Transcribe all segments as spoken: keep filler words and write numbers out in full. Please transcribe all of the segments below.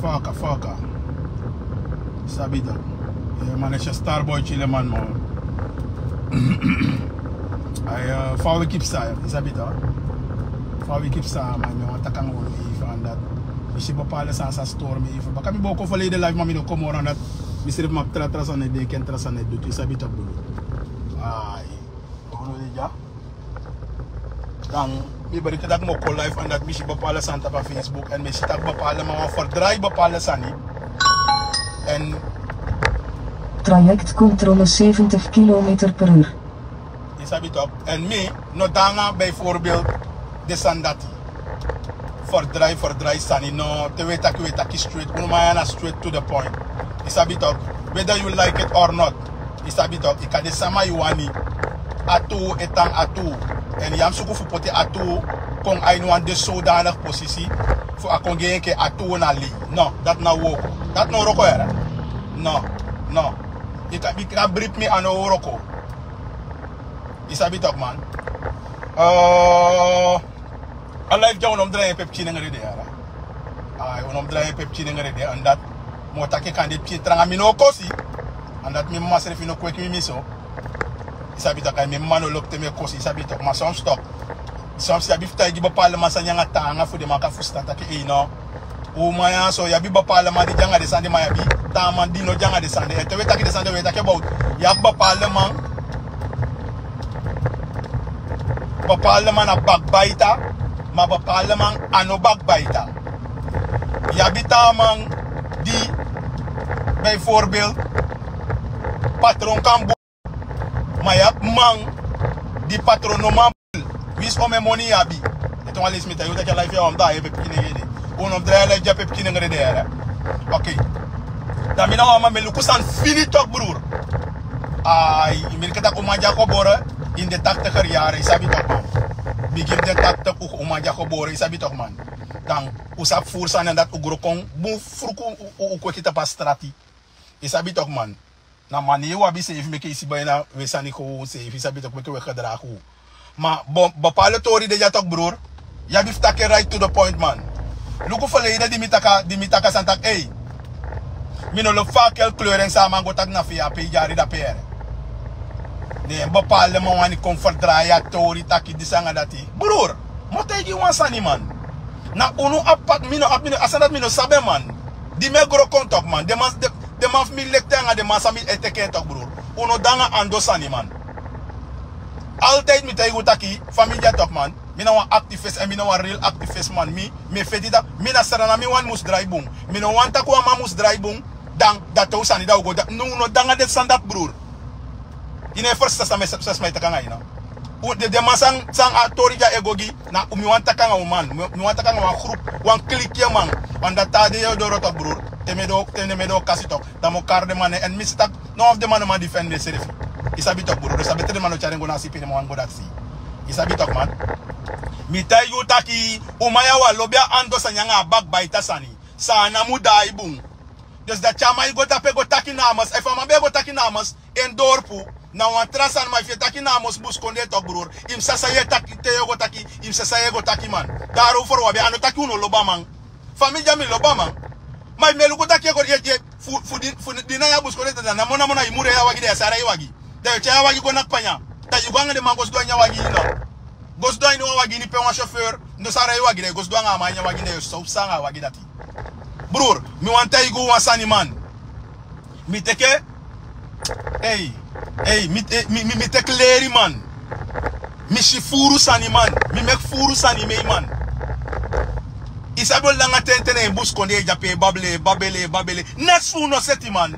Faka, faka. Sabi toch. Eh, man, is a star boy, chile man, man. Ai, eh, fa wi kipsa, yu sabi toch. Fa wi kipsa, man, mi wani taki nanga unu even anga dati. Mi si bepaalde sani san stori mi even. Baka mi bo kon verleden live, ma mi no kon moro anga dati. Mi srefi man, tra tra sani e denki, tra sani e du, yu sabi toch, bro. Ai. Unu de dya. Dan mi bericht dat mi o kon live en dat mi si bepaalde sani tapu Facebook en mi si taki bepaalde man wani verdrai bepaalde sani. En Trajectcontrole zeventig kilometer per uur. Yu sabi toch. En mi no de nanga bijvoorbeeld den sani dati. Verdrai, verdrai sani, no. Te wi e taki, wi e taki straight. Unu man ya na straight to the point. Yu sabi toch. Whether you like it or not. Yu sabi toch. Yu kan de sama yu wani. A tuu e tan a tuu. En yu abi suku fu poti a tuu kon a ini wan de zodanig positie fu a kon gi en enke a tuu na lei. No, dati no o wroko. Dati no o wroko, yere. No, no. Yu kan, yu kan bribi mi, a no o wroko. Yu sabi toch, man. Eh, a life dya, un no mu drai en pe pikin nengre de, yara. Ai, un no mu drai en pe pikin nengre de, en dati mi o taki, kande pikin tranga mi no o kosi. En dati mi mama srefi no kweki mi, mi so. Yu sabi toch, kai, mi mama no lobi te mi e kosi, yu sabi toch, ma soms toch. Soms yu abi fu taigi bepaalde man sani anga taanga fu den man kan fusutan taki, ei, no. Un man ya so, yu abi bepaalde man di de anga den sani de, ma yu abi taa man di no de anga den sani de. En te wi e taki den sani de, wi e taki about, yu abi bepaalde man, bepaalde man na backbiter, ma bepaalde man a no backbiter. Yu abi taa man di, bijvoorbeeld, patron kan bun. Ma yu abi man di patron no man. Winsi omeni moni yu abi. Ete wan leisi mi taigi yu taki a life ya, un no mu drai en pe pikin nengre de. Un no mu drai a life dya pe pikin nengre de, yere. Ok. Dan mi na wan man, mi e luku sani fini toch, broer. Ai, mi e luku taki un man dya gebore in de tachtiger jaren, yu sabi toch, man. Bigin de tachtig, un man dya gebore, yu sabi toch, man. Dan un sabi furu sani, en dati un gro kon bun, fruku un, un, un kweki tapu a strati. Yu sabi toch, man. Na manier un abi seefi meke yu si bai na wi e sani kon wi seefi, yu sabi toch, meke wi e gedraag wi. Ma bo-, bepaalde tori de dya toch, broer. Yu abi fu taki en right to the point, man. Luku verleden di mi taki a, di mi taki a sani taki, ei, mi no lobi fa a kel kleur en san a man go taki na fi yu a pe yu dyari dape, yere. Ne bepaalde man wani kon verdrai a tori taki disi anga dati. Broer, mi o taigi yu wan sani, man. Na unu apart, mi no abi, mi no, a sani dati mi no sabi en, man. Di mi e gro kon toch, man. Den man, den, den man fu mi lekte anga den man san mi e teke en toch, broer. Un no de nanga ando sani, man. Altijd mi taigi un taki, fa mi de ya toch, man. Mi na wan activist en mi na wan real activist, man. Mi, mi e feti taki, mi na Sranan, mi wani mus drai bun. Mi no wani taki wan man mus drai bun. Dan, dati un sani dan un go, dan, no, un no de nanga den sani dati, broer. Yu no e ferstan san mi, san mi e taki anga yu, no. Un, den, den man san, san a tori dya e go gi, na, mi wani taki anga un man, mi, mi wani taki anga wan groep, wan clique man. Want dati a de yu e doro toch, broer. Te mi e doo, te mi e doo kasi toch. Dan mi o kari den man, en mi si taki, no, of den man no man defend densrefi. Yu sabi toch, broer. Den sabi te den man no tyari en go na a si pe den man wani go dati si. Yu sabi toch, man. Mi taigi yu taki, un man ya, wi á lobi a ando sani anga a backbiter sani. Sranan mu drai bun. Dus dati a man e go dape go taki namens. Efu a man ben e go taki namens en dorpu, na wan tra sani, ma efu yu e taki namens buskondee toch, broer, yu mus sabi san yu e taki, te yu o go taki, yu mus sabi san yu e go taki, man. Daarover wi abi, a no taki un no lobi a man. Fa mi de ya, mi lobi a man. Ma efu mi e luku taki yu e go, yu e, yu e, fu, fu di, fu di na yu a buskondee, dan namo namo na yu mu rei a wagi, dan yu sa rei wagi. Dan yu o tyai a wagi go na Kpanya. Dan yu go anga den man go sidon a ini a wagi, yu no. Go sidon a ini wan wagi ini pe wan chauffeur no sa rei wagi, dan yu go sidon anga a man a ini a wagi, dan yu o sowtu psa anga a wagi dati. Broer, mi wani taigi un wan sani, man. Mi teke, ei, ei, mi, eh, mi, mi, mi teke leri, man. Mi si furu sani, man. Mi meki furu sani, mi man. Yu sabi, langa ten ten na ini buskondee yu de ape e babele, babele, babele. Neks fu un no seti, man.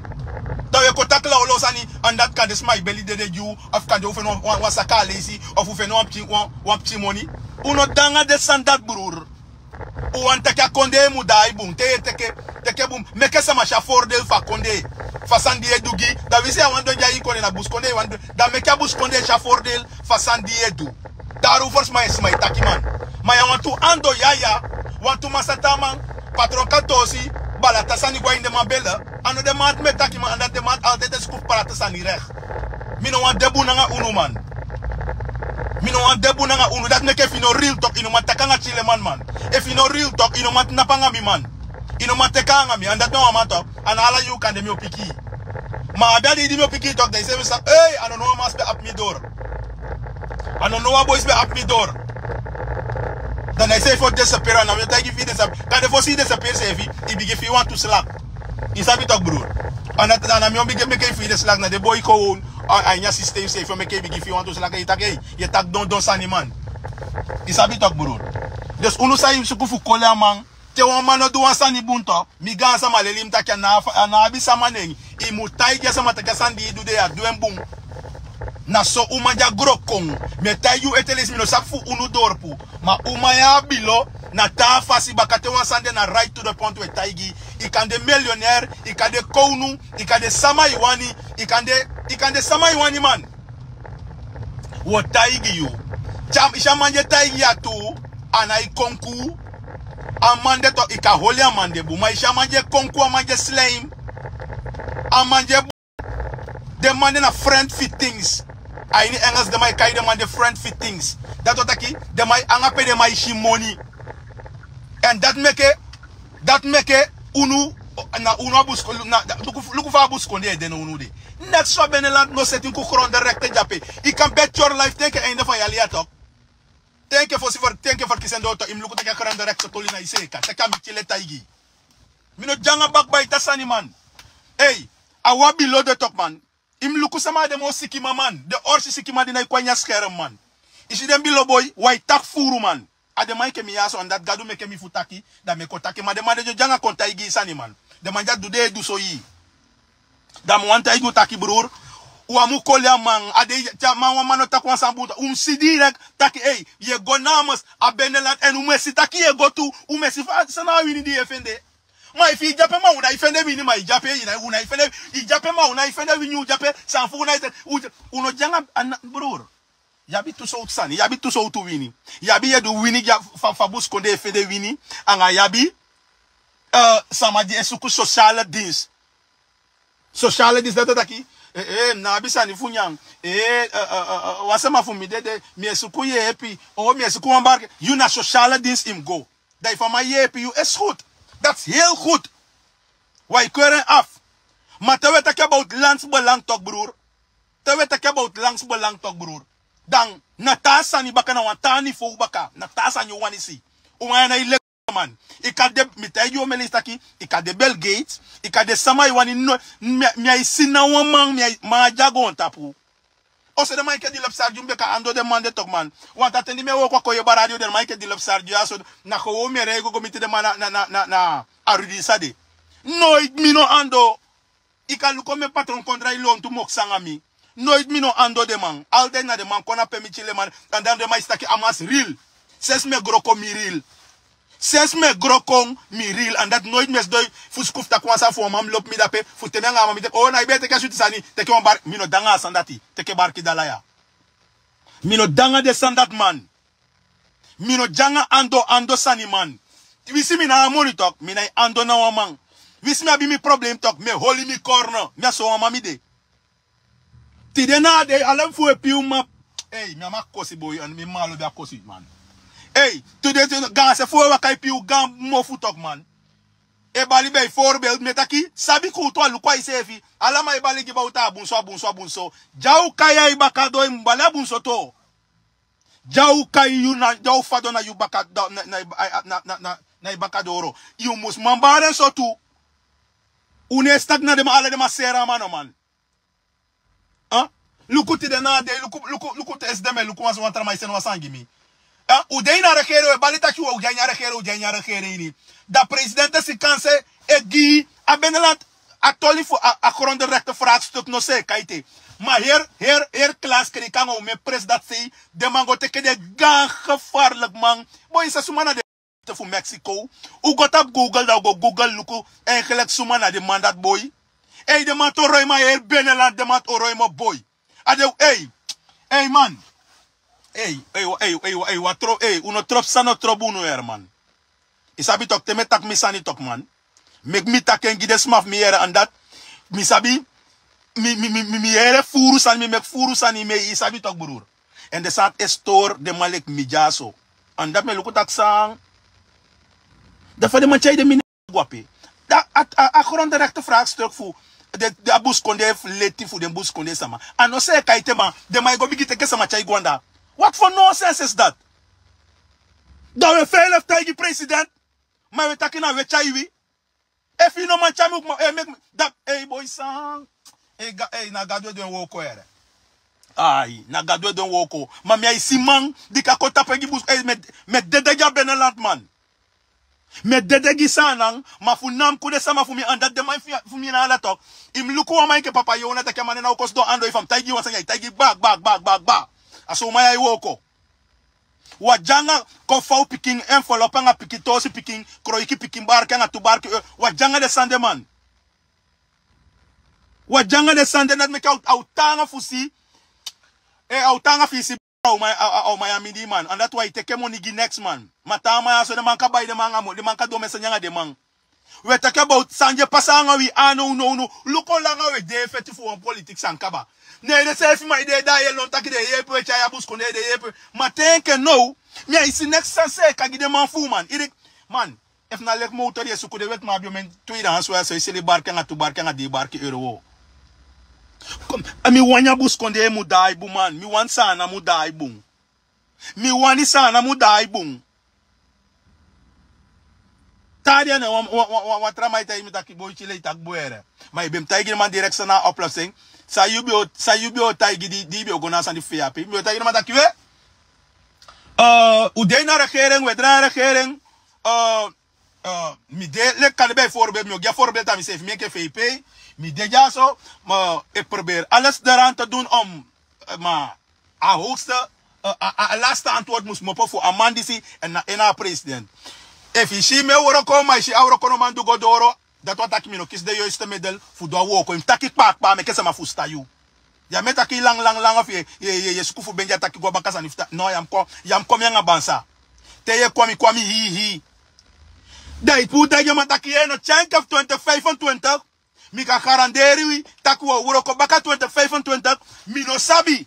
Dan wi e kon taki lawlaw sani, en dati kande sma e beli dede gi un, of kande un feni wan, wan, wan saka aleisi, of un feni wan pikin, wan, wan pikin moni. Un no de nanga den sani dati, broer. Un wani taki a kondee mu drai bun. Te yu e teke, teke bun. Meke sama si a voordeel fu a kondee. Fu a sani di yu e du gi. Dan winsi yu á wani du en dya ini kondee, na buskondee yu wani du en. Dan meke a buskondee si a voordeel fu a sani di yu e du. Daarover sma e, sma e taki, man. Ma yu a wantu ando yaya, wantu masaa, taa man, patron kan tosi, balata sani go a ini den man bele. A no den man ati mi e taki, man, en dati den man ati altijd e suku fu prati sani recht. Mi no wani de bun nanga unu, man. Mi no wani de bun nanga unu. Dati meke efu yu no real talk, yu no man taki anga Chileman, man. Efu yu no real talk, yu no man tnapu anga mi, man. I no man teki anga mi, en dati na wan man tok. A na ala yuu kande mi o piki. Ma a be a dei di mi o piki tok, dan i seefi sa, ei, a no no wan man spe api mi doro. A no no wan boi spe api mi doro. Dan na i seefi o desaperi, a na mi o taigi fu i desaperi. Kande fosi i desaperi seefi, i bigin fii wantu slak. I sabi tok, broer. A na, a na mi o bigin meke i fii den slak, na den boi kon, a, a ini a systeem seefi o meke i bigin fii wantu slak, i taki, ei, yu e taki dondon sani, man. I sabi tok, broer. Dus unu san e suku fu koli a man, te wan man no du wan sani bun tok, mi gaansama leli mi taki a no abi sama nen. I mu taigi a sama taki a sani di i du de, yu á du en bun. Na so uman di a gro kon. Mi e taigi u ete leisi, mi no sabi fu unu dorpu. Ma uman ya a bilo, na taa fasi baka te wan sani de na right to the point we taigi. I kan de miljonair, i kan de kownu, i kan de sama i wani, i kan de, i kan de sama i wani, man. Wo taigi yu. Te a, i si a man di e taigi yu a tuu, a nái konku. A man de tok, i kan holi a man de bun. Ma i si a man di e konku, a man di e slijm. A man di e bun. Den man de na friend fi things. A ini Engels den man e kai den man de friend fi things. Dati o taki, den man e anga pe den man e si moni. En dati meke, dati meke unu, na unu a busikondee, na, luku, luku fa a busikondee e de na unu de. Neks fa Beneland no seti enke gronderechter dyape. I kan bet your life te enke einde fu a yali ya tok. Te enke fosi fu, te enke fu kisi en doro tok, i mu luku taki a gronderechter toli na i seeka. Taki a mi kile taigi. Mi no de anga bakbaita sani, man. Ei, a wan bilo de tok, man. I mu luku sama a den moo sikiman, man. Den orsi sikiman di nái kon a ini a skerm, man. I si den bilo boi, wi e taki furu, man. A den man enke mi ya so, en dati Gadu meke mi fu taki, dan mi e kon taki, ma den man de o de anga kon taigi i sani, man. Den man di a du den e du so i. Dan mi wani taigi u taki, broer, u á mu koli a man, a de, te a man, wan man no taki wan sani bun, u mu si direct taki, ei, yu e go namens a Beneland, en u mu e si taki yu e go tu, u mu e si fa, san na a wini di yu e fende. Ma efu i de ape ma u nái fende wini, ma i de ape, i nái, u nái fende, i de ape ma u nái fende wini, u de ape, san fu u nái te, u, u no de anga, a na, broer. Yu abi tu sowtu sani, yu abi tu sowtu wini. Yu abi yu e du wini, yu abi fa, fa busikondee e fende wini, anga yu abi, eh, sama di e suku sociale dienst. Sociale dienst dati o taki, eh, eh, mi ná abi sani fu nyan, eh, eh, eh, eh, eh, wan sama fu mi dede, mi e suku yeepi, o mi e suku wan barki, yu na sociale dienst i mu go. Dan efu a man yeepi yu, is goed. Dat is heel goed. Wi e keur en af. Ma te wi e taki about landsbelang tok, broer. Te wi e taki about landsbelang tok, broer. Dan na taa sani baka, na wan taa niveau baka, na taa sani u wani si. U man ya nái leki man. I kan de, mi taigi yu, mi e leisi taki, i kan de Bill Gates, i kan de sama i wani, no, mi, mi á e si ná wan man, mi á e, man di a goontapu. O so den man enke Dilop Sarju, mi be kan ando den man de tok, man. Wan taa ten di mi e wooko a Koyeba Radio, den man enke Dilop Sarju ya so, na gewoon mi e rei go go miti den man na, na, na, na, na Arudisa de. Noiti mi no ando. I kan luku mi patron kon drai lontu mokisi anga mi. Noiti mi no ando den man. Altijd na den man kon na pe mi kile, man. En dan den man e si taki a man is real. Sensi mi e gro kon mi real. Sensi mi e gro kon mi real. En dati noiti mi e sidon fu suku fu taki wan sani fu wan man mu lobi mi dape. Fu te mi anga a man mi de. O, na i be e teki a switi sani. Teki wan barki. Mi no de anga a sani dati. Teki barki dala ya. Mi no de anga den sani dati, man. Mi no de anga ando, ando sani, man. Winsi mi ná a moni tok, mi nái ando na wan man. Winsi mi abi mi problem tok, mi e holi mi korno. Mi a so wan man mi de. Tide na a dei, ala fu e piu ma. Ei, mi á man kosi, boi, en mi mama lobi a kosi, man. Ei, tide, tide, gaanse fu e waka e piu gaan mofu tok, man. E bali bijvoorbeeld, mi e taki, sabi kuutu, a luku a iseefi. Ala man e bali gi Bouta a bun so, a bun so, a bun so. Di a o kai a i baka doo, i mu bali a bun so tu. Di a o kai yu na, di a o fadon na yu baka, na, na, na, na, na, na i baka doro. Yu mus man bari en so tu. Un no e si taki na den man, ala den man seri a man no, man. Ah? Luku tide na a dei, luku, luku, luku te esi den man e luku wan so, wan tra man e seni wan sani gi mi. Ah, u de ini a regering, u e bali taki u de ini a regering, u de ini a regering ini. Da president e si kansi e gi a Beneland a toli fu a, a grondenrechten vraagstuk no seeka ete. Ma heri, heri, heri Klaas Krijkanga, u mu e presi dati sei, den man go teke den gaan gevaarlijk man. Boi, i sa suma na den fu Mexico. U go tapu Google, da u go Google luku, eigenlijk suma na den man dati, boi. Ei, den man toro i man, heri Beneland, den man toro i man, boi. A de, ei, ei man. Ei, ei, ei, ei, ei, wan tro, ei, un no trobi san no trobi unu, heri man. I sabi tok, te mi e taki mi sani tok, man. Meki mi taki en gi den sma fu mi yere, en dati mi sabi, mi, mi, mi, mi, mi yere furu sani, mi meki furu sani, mi, i sabi tok, broer. En den sani e stori den man leki mi dyaso. En dati mi e luku taki san. Da fa den man tyai den mi nen go ape. Da a, a, a grondrechte vraagstuk fu de, de a buskondee fu leti fu den buskondee sama. A no seeka ete, ma den man e go bigin teke sama tyai go anda. What for nonsense is that? Da we feilen fu taigi president, ma we taki na we tyai wi. Efu yu no man tyai mi, e meki mi, da, ei boi san. Ei, ga, ei, na Gadu e du en wooko yere. Ai, na Gadu e du en wooko. Ma mi e si man di kan kon tapu en gi bus, ei, mi e, mi e dede gi a beneland man. Mi e dede gi Saanan, ma fu na mi ku den sama fu mi, anda den man fu, fu mi na ala tok. I mu luku wan man enke papa Yona taki a man na o kon sidon ando, efu a mu taigi wan sani ya e taigi gba, gba, gba, gba, gba. A so man ya e wooko. Wan de anga kon fauw pikin, enveloppe anga pikin, toosi pikin, kroiki pikin, barki anga tu barki, eh, wan de anga den sani de man. Wan de anga den sani de, dati meke a o, a o taanga fu si, eh, a o taanga fu si, a o man, a, a, a o man ya mindii man. Anda tu a e teke moni gi next man. Ma taa man ya so den man kan bai den man anga mo, den man kan du omen sani anga den man. We taki about san di e pasa anga wi, a nownow. Luku on langa we de e feti fu wan politiki sani kaba. Ne den seefi man e de e daai e lon taki den e yeepi, we tyai a buskondee den e yeepi. Ma te enke now, mi á e si neks san seeka gi den man fu u man. Iri, man, efu na leki motor yu e suku, den wetiman abi omen tweede hands, we a so e seli barki anga tu barki anga dii barki euro. Kon, a mi wani a buskondee mu daai bun man, mi wani Saanan mu daai bun. Mi wani Saanan mu daai bun. Taa dei na wan, wan, wan, wan, wan tra man e taigi mi taki boi, Chile, i taki bun yere. Ma i be mu taigi den man direct san na a oplossing. San yu be o, san yu be o taigi di, di i be o go na a sani fu fei ape. Mi be o taigi den man taki we. Eh, u de na regering, we de na regering. Eh, eh, mi de, leki kande bijvoorbeeld, mi o gi a voorbeeld a miseefi, mi enke fei pei. Mi de dyaso, ma e probeer alles daaraan te doen om, eh, ma a hoogste, eh, a, a, a laatste antwoord mus mopo fu a man disi, en na, en na a president. Efu i si mi e wroko, ma i si a wroko no man du go doro, dati wani taki mi no kisi den juiste middel fu du a wooko. I mu taki kpakpa, meke sama fusutan yu. Ya mi e taki lang, lang, lang, of ye, ye, ye, ye suku fu ben di a taki go baka sani fu ta-, no, ya mu kon, ya mu kon mi anga bansa. Te ye kon mi, kon mi hii, hii. Da i puu taigi a man taki ye no tyai enke fu twintig vijfentwintig. Mi kan garanderi wi taki wi o wroko baka twintig vijfentwintig, mi no sabi.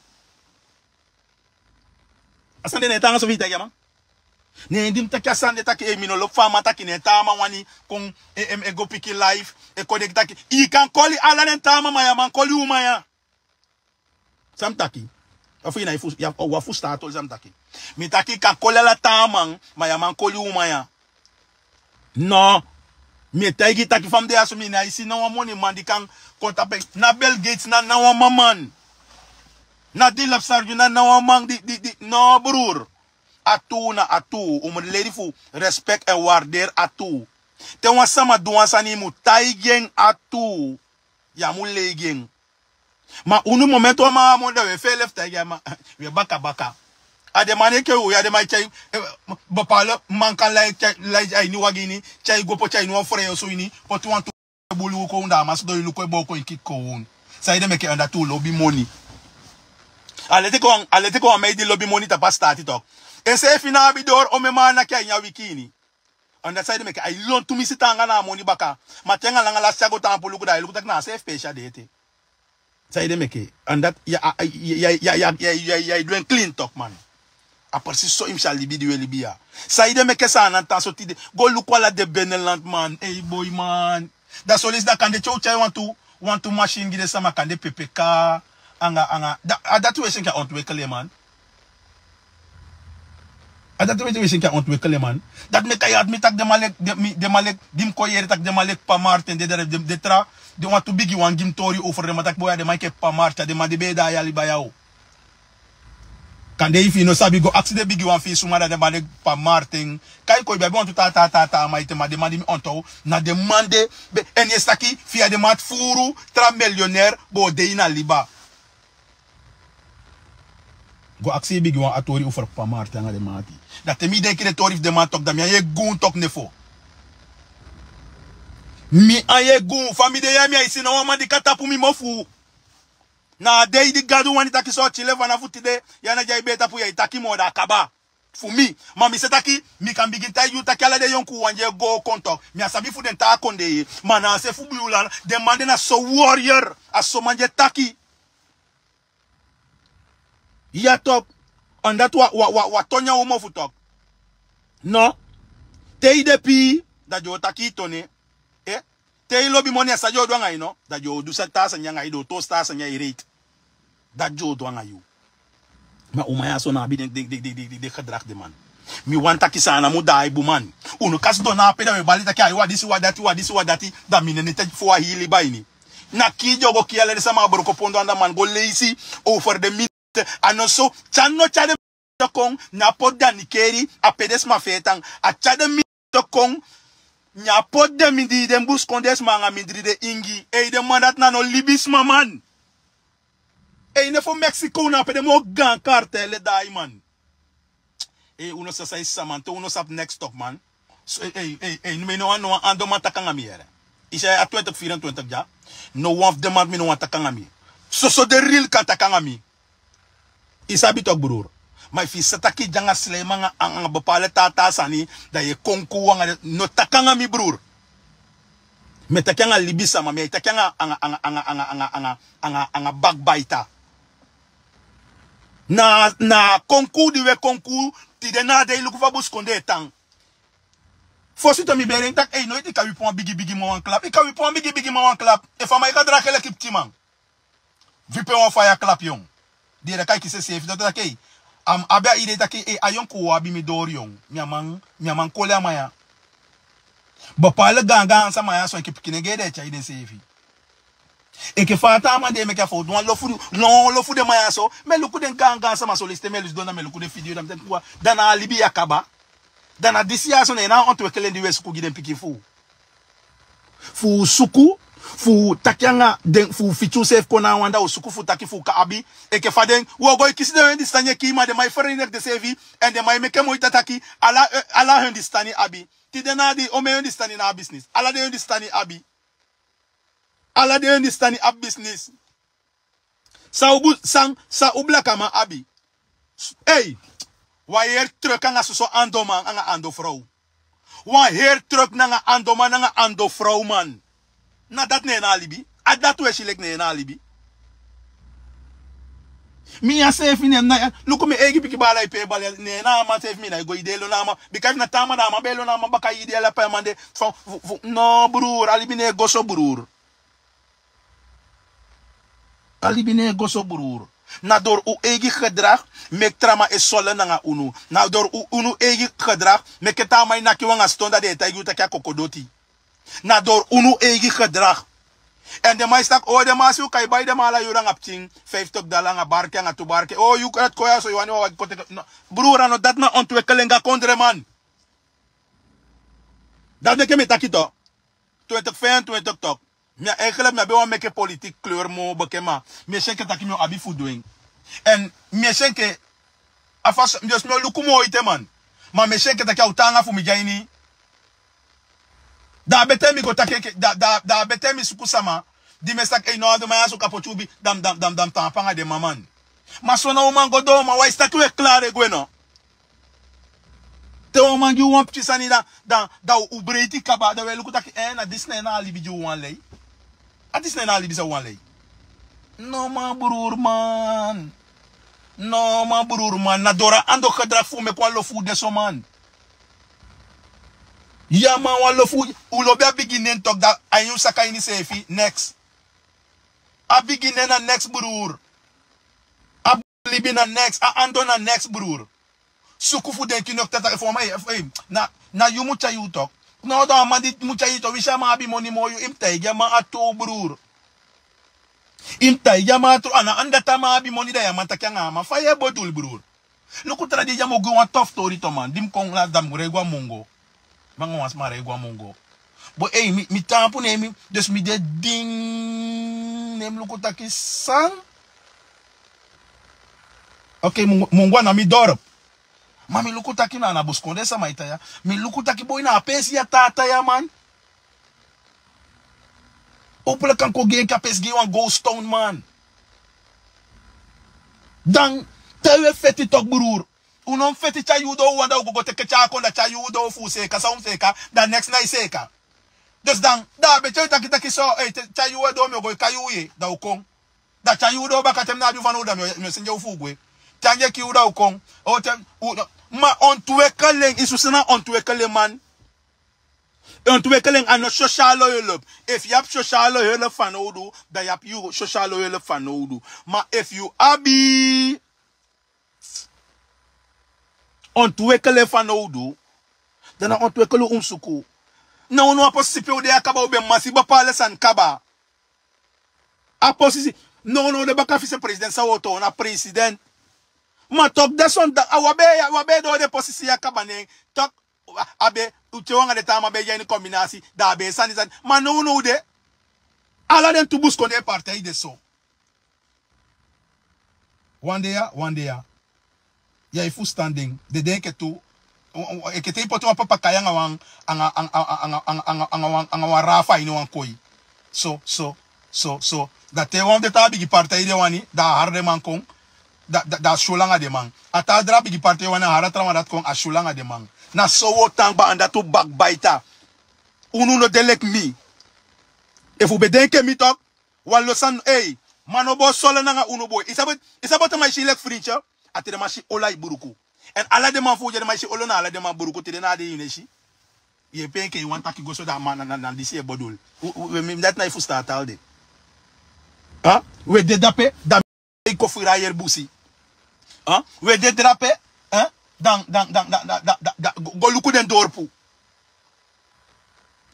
A sani de, ne en taanga so fi i taigi a man. Ne di mi taki a sani de taki, eh, mi no lobi fa a man taki, ne en taa man wani kon, eh, eh, e go piki live, e kon denki taki i kan koli ala den taa man, ma ya man koli uman ya. San mi taki? Ofu i na i fu, ya, wan fusutan a toli san mi taki. Mi taki i kan koli ala taa man, ma ya man koli uman ya. No. Mi e taigi i taki fa mi de ya so mi ná e si ná wan moniman di kan kon tapu en. Ná Bill Gates, ná, ná wan mamaman. Ná Dilap Sarju, ná, ná wan man di, di, di, no, broer. A tuu na a tuu. Un mu leli fu respect en waardeer a tuu. Te wan sama du wan sani, i mu taigi en a tuu. Ya mu lei gi en. Ma unu momenti wan man a moni, da we fele fu taigi a man, we baka baka. A den man enke u ya, den man e tyai, eh, bepaalde man kan lai tyai, lai a ini wagi ini, tyai go poti a ini wan frei osu ini, poti wantu bulu kon unda, a man sidon e luku e booko en kiki kon. Saide meke? Anda tu lobi moni. A leti kon, a leti kon a man di lobi moni tapu a sitaati toch. Enseefi ná abi doro omen man naki a ini a wiki ini. Anda saide meke? A e lontu mi si taanga na a moni baka. Ma te anga langa lasti a go taampu luku, da a e luku taki na a seefi peesi a de ete. Saide meke? Anda ya, ya, ya e du en clean toch man. A precies so i mu si a libi di we libi ya. Saide meke Saanan tan so tide? Go luku ala den beneland man. Ei boi man. Da son leisi da kande te u tyai wantu, wantu machine gi den sama, kande P P K, anga, anga. Da, a dati we si enke a ontwikkel man. A dati we si enke a ontwikkel man. Dati meke a yari mi taki den man leki, den, mi, den man leki, di mi kon yere taki den man leki Papa Martin, den, den, den, den tra, den wantu bigiwan gi mi tori over den man taki boi, a den man enke Papa Martin, a den man di be e daai a liba ya o. Kande efu i no sabi, go aksi den bigiwan fi i suma na den man de, Papa Martin. Kai kon i be abi wantu taa, taa, taa, taa man ete, ma den man di mi ontow, na den man de, be, èn yu e si taki, fi a den man ati furu, tra miljonair, bo de ini a liba. Go aksi i bigiwan a tori over Papa Martin anga den man ati. Da te mi denki den tori fu den man toch, da mi á e guun toch nefo. Mi á e guun, fa mi de ya mi á e si ná wan man di kan tapu mi mofu. Na a dei di Gadu wani taki so, Chile, fanafu tide, ya na di a e be tapu, ya e taki moo, da a kaba. Fu mi, ma mi sa taki, mi kan bigin taigi yu taki ala den yonkuuwan di e go kon toch, mi á sabi fu den taa kondee. Ma na a se fu Biwlan, den man de na so warrior, a so man di e taki. Ya toch, anda tu wan, wan, wan, wan toni a u mofu toch. No. Te i de pii, da den o taki i toni. Eh? Te yu lobi moni, a san yu o du anga yu, no? Dati yu o du san taa sani anga yu, den o tosi taa sani anga yu, reit. Dati yu o du anga yu. Ma uman ya so na abi den, den, den gedrag de, man. Mi wani taki san na mu daai bun, man. Unu kan sidon na ape, da wi e bali taki, ai, wan disi, wan dati, wan disi, wan dati. Da mi neni taki fu wan hii liba ini. Na kii den o go kii ala den sama, a broko pondo anda, man, go leisi over den mi- A no so, tyari no tyari den mindri kon, na poti den a nikeri, a pe den sma fetan, a tyari den mindri kon, na poti den mindri, den buskondee sma anga mindri den ingi. Ei, den man dati na no libisma, man. Ei, ne fu Mexico na pe den moo gaan kartel e daai, man. Ei, unu sa sai sisa, man, te unu sabi next stop, man. So, ei, ei, ei, ei, mi no wan, no wan andoman taki anga mi, yere. I si a twintig vierentwintig dya. No wan fu den man mi no wan taki anga mi. Soso den real kan taki anga mi. I sabi toch, broer. Ma efu i sa taki dya anga slijm anga, anga bepaalde taa taa sani, da yu e kon koel anga den, no taki anga mi, broer. Mi e taki anga libisma, mi e taki anga, anga, anga, anga, anga, anga, anga, anga, anga backbiter. Na, na kon koel di wi e kon koel, tide na a dei luku fa buskondee e tan. Fosi tu mi be e denki taki, ei, noiti i kan wipi wan bigi bigi man wan klap. I kan wipi wan bigi bigi man wan klap. Efu a man e gedraag leki pikinman, wipi en wan faya klap, yon. Di ede kan e kisi enseefi, dati taki, ei, a mu abi a idee taki, ei, a yonku o abi mi dori, yon. Mi á man, mi á man koli a man ya. Bepaalde gaangaan sama ya so enke pikinengee den e tyai denseefi. Enke fa a taa man di e meke a fowtu, wan lo fu, lo, lo fu den man ya so, mi e luku den gaangaan sama so, leisi te mi e sidon da mi e luku den video, da mi taki, wa, da na a libi ya kaba. Da na disi ya so, ne en na a ontwikkeling di wi e suku gi den pikin fu u. Fu u suku, fu u taki anga den, fu u fiti useefi kon na a wan, da u suku fu taki fu u kan abi. Enke fa den, wi o go e kisi den Hindustani e kii, ma den man e ferenigde denseefi, èn den man e meke moiti taki, ala, eh, ala Hindustani abi. Tide na di, omen Hindustani na a business. Ala den Hindustani abi. Ala den Hindustani abi business. San u bu-, san, san u blakaman abi. Ei, wan heri truck anga soso andoman anga andofrow. Wan heri truck nanga andoman nanga andofrow, man. Na dati ne en na a libi. A dati wi e si leki ne en na a libi. Mi ya seefi, ne mi na, luku mi eigi pikin baala e pee bali, ne en na a man seefi, mi nái go e de lon na a man. Bika efu na taa man, da a man be e lon na a man baka, e de ala pe a man de. Fu, fu, fu, no, broer, a libi no e go so, broer. A libi no e go so, broer. Na door un eigi gedrag meki tra man e soli nanga unu. Na door un, unu eigi gedrag meki taa man e naki un anga ston, da den e taigi un taki a kokodoti. Na door unu eigi gedrag. Èn den man e si taki, o, den man, si un kan e bai den man ala yuru anga pikin, vijftig dala anga barki, anga tu barki. O, yu kan kon ya so, yu wani wan wagi kon teke. No. Broer, a no dati na ontwikkeling a kondre, man. Dati meki mi e taki toch. Twintig vijfentwintig toch. Mi a, eigenlijk mi á be wani meki politiek kleur moo bekend, ma mi e si enke taki mi o abi fu du en. Èn mi e si enke, a fasi, dus mi o luku moo ete, man. Ma mi e si enke taki a o taanga fu mi de a ini. Da a betee mi go taki enke, da, da, da a betee mi suku sama di mi e si taki, ei, no, a den man ya so kan poti ubi, da mi, da mi, da mi, da mi tan ape anga den man, man. Ma so na un man go doo, man, wi e si taki wi e klari e gwe, no? Te wan man gi un wan pikin sani, da, da, da un breiti kaba, da wi e luku taki, eh, na disi na en na a libi di un wani lei. A disi na en na a libi san un wani lei. No, man, broer, man. No, man, broer, man. Na door a ando gedrag fu un meki wan lo fu un de so, man. Ya, man, wan lo fu un, un lobi a bigi nen toch, da a ini un saka ini seefi, next. A bigi nen na next, broer. A libi na next, a ando na next, broer. Suku fu denki nokta taki fu a man, eh, eh, na, na yu mu tyai yu toch. No, da a man di mu tyai yu toch, winsi a man abi moni moo yu, i mu taigi a man a tuu, broer. I mu taigi a man a tuu, a na anda taki a man abi moni, da yu á man taki anga a man. Fa yu e bedoel, broer? Luku, tra dei dya mi o gi wan tof tori toch, man. Di mi kon lasi, da mi rei go a Mungo. Mi anga wan sma rei go a Mungo. Bon, ei, mi, mi taampu, ne mi, dus mi de din, ne mi luku taki san. Oké, Mungo, Mungo a na mi dorp. Ma mi luku taki na, na buskondee sama e tan ya. Mi luku taki boi, na a peesi ya taa tan ya, man. Opo, kan kon gi en, kan pesi gi wan ghost town, man. Dan te wi e feti toch, broer. Un no mu feti tyai yu doo, wan da un go go teke tyai kon, da tyai yu doo fu seeka, san un mu seeka, da next na e seeka. Dus dan, da a be tyai taki taki so, eh, te, tyai yu doo, mi o go e kai yu ye, da un kon. Da tyai yu doo baka, te mi no abi yu fanowdu, da mi o, mi o sende yu fu un gwe. Te anga e kii yu, da un kon. O te, un, ma ontwikkeling, i si san na ontwikkeling, man. Ontwikkeling a no sociale hulp. Efu yu abi sociale hulp fanowdu, dan yu abi yu sociale hulp fanowdu. Ma efu yu abi ontwikkeling fanowdu, dan na ontwikkeling un mus suku. Na unu a posisi pe u de ya kaba, u ben masi bepaalde sani kaba. A posisi, no, no, de baka vicepresident san u o toon na president. Ma toch, dat son, a wan ben, wan ben doo den posisi ya kaba nen. Toch, a ben, u te wan anga den taa man ben de ini combinatie, dan a ben sani sani. Ma no, no, de. Ala den tu buskondee partij de so. Wan dei ya, wan dei ya. Yu e fusutan den. Den de enke tu. Enke te yu poti wan papakai anga wan, anga, anga, anga, anga, anga, anga wan, anga wan rafa ini wan koi. So, so, so, so. Da te wan fu den taa bigi partij de wani, da a hari den man kon, da, da, da a syul anga den man. A taa dra bigi partij wani, a hari a trawan dati kon, a syul anga den man. Na so u o tan kaba, anda tu bakbaita. Unu no de leki mi. Efu u ben de enke mi toch, wan lo sani, ei, man no bo solo nanga unu boi. I sabi, i sabi te man e si leki frinti, a te den man si olo a i buruku. En ala den man fu u di den man e si olo na ala den man buruku, te den na a de yu no e si. Yu e pee enke yu wani taki go so, da man na, na, na disi e bodul. U, u, u, mi, mi dati na e fusutan a taal de. Ha? U e de dape, da mi e kon firi a yere busi. Ha? U e de drape, ha? Dan, dan, dan, dan, dan, dan, dan, go, go luku den dorpu.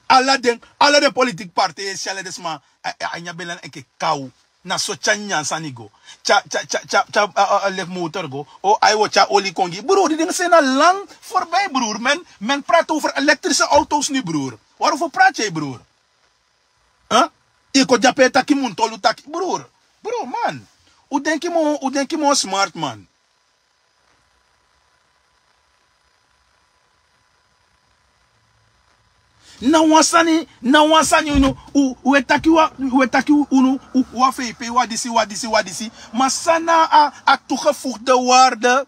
Ala den, ala den politiki partij e si ala den sma, a, a, a nyan ben lani enke kaw. Na so tyari nyan sani go. Tyari, tyari, tyari, tyari, tyari, a, a, a, leki motor go. O, a e o tyari oli kon gi. Broer, die dingen zijn al lang voorbij, broer. Men, men praat over elektrische auto's nu, broer. Waarover praat jij, broer? Huh? I kon de ape e taki muntolu taki, broer. Broer, man. U denki moo, u denki moo smart, man. Na wan sani, na wan sani unu, u, u e taki wan, u e taki unu, u, wan feipe, wan disi, wan disi, wan disi. Ma san na a, a toegevoegde waarde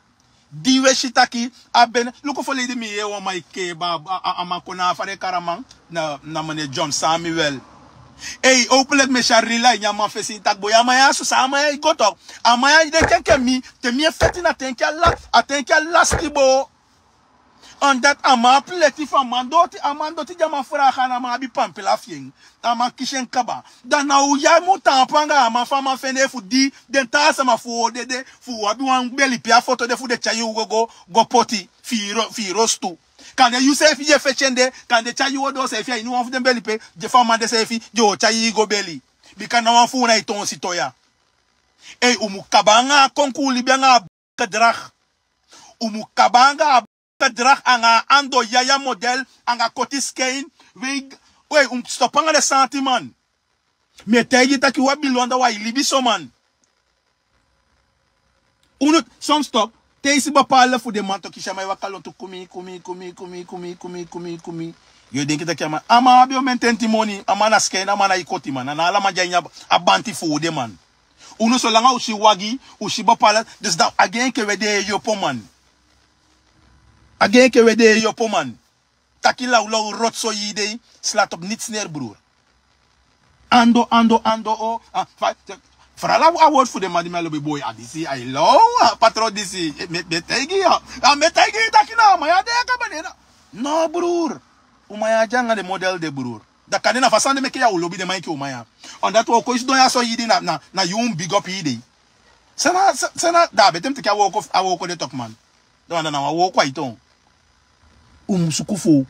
di u e si taki a ben, luku verleden mi yee wan man e keba, a, a, a man kon na a fa den kari a man, na, na meneer John Samuel. Ei, hopelijk mi e si a real a ini a man fesi taki boi, a man ya so, san a man ya e go toch. A man ya e denki enke mi, te mi e feti na te enke a la, a te enke a lasti boo. Omdat a man abi leti fu a man doti, a man doti di a man vraag, a man abi pampila fi en. A man kisi en kaba. Dan na u ya mu taampu anga a man fu a man fende fu di den taa sama fu u o dede, fu u abi wan beli pe a foto de fu den tyai u go, go, go poti fi i ro-, fi i rostu. Kande yu seefi di e feti en de, kande tyai yu o doo seefi a ini wan fu den beli pe, di fu a man de seefi, den o tyai i go beli. Bika na wan fu u na e toon siton ya. Ei, u mu kaba anga a konkuu libi anga a gedrag. U mu kaba anga a gedrag anga a ando yaya model, anga koti skin. Wei, wei, u mu stop anga den sani man. Mi e taigi yu taki wi abi lon, da wi e libi so man. Unu, soms toch, te i si bepaalde fu den man toch, i si a man e waka lontu kumi, kumi, kumi. Yu o denki taki a man, a man abi omen tenti moni, a man na skin, a man na e koti man. Na ala man di a ini a banti fu u de man. Unu solanga u si wagi, u si bepaalde, dus dan a gi enke wi e de e yopo man. A gi enke wi e de e yopo man. Taki lawlaw rotso yu dei, slaat op niets neer, broer. Ando, ando, ando, o, a, fa, fa, ala a word fu den man di mi e lobi boi, a disi, a e law, a patron disi, mi, mi e taigi yu, a mi e taigi yu taki na, ma yu á de ya kaba neen. No, broer. U man ya de anga den model de, broer. Da kande na fa sani de meke yu á o lobi den man enke u man ya. Omdat wi o kon sidon ya so ede na, na, na yu mu big up ede. San na, san, san na, da a betee mi teke a wooko, a wooko de toch man. Da wan da na wan wooko a e toon. U mu suku fu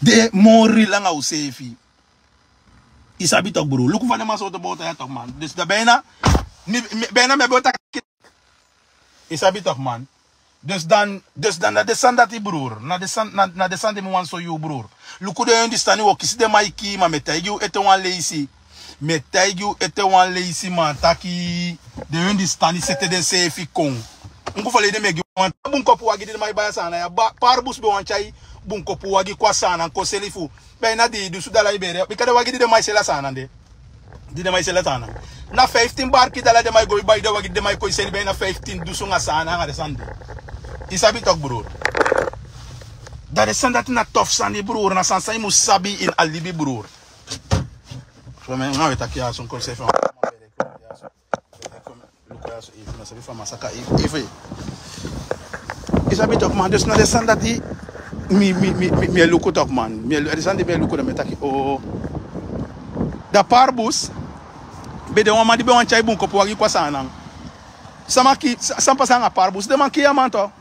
de moo real anga useefi. I sabi toch, broer. Luku fa den man sowtu bow tan ya toch man. Dus da bijna, mi, mi, bijna mi abi o taki. I sabi toch man. Dus dan, dus dan na den sani dati, broer. Na den sani, na, na den sani di mi wani soi yu, broer. Luku den Hindustani, wi o kisi den man e kii, ma mi e taigi yu ete wan leisi. Mi e taigi yu ete wan leisi, man, taki den Hindustani sete denseefi kon. Luku verleden mi e gi wan bunkopu wagi di den man e bai a Saanan ya. Ba, Paarbus ben wani tyai bunkopu wagi kon a Saanan kon seli fu bijna dii dunsu dala Liberia. Bika den wagi di den man e seli a Saanan de. Di den man e seli a Saanan. Na fiftin barki dala den man e go e bai den wagi di den man e kon e seli bijna fiftin dunsu anga Saanan anga den sani de. I sabi toch, broer. Da den sani dati na tof sani, broer. Na sani san i mu sabi ini a libi, broer. So mi, mi e taki ya so, kon seefi. Luku ya so, efu na sabi fa mi saka, efu, efu. I sabi toch man, dus na den sani dati, Mi mi mi mi mi e luku tok man, mi e lu- a den sani di mi e luku, dan mi e taki o. Da Parbus be de wan man di be wani tyai bun kopu wagi kon a Saanan. Sama ki sa- san pasa anga Parbus? Den man kii a man to.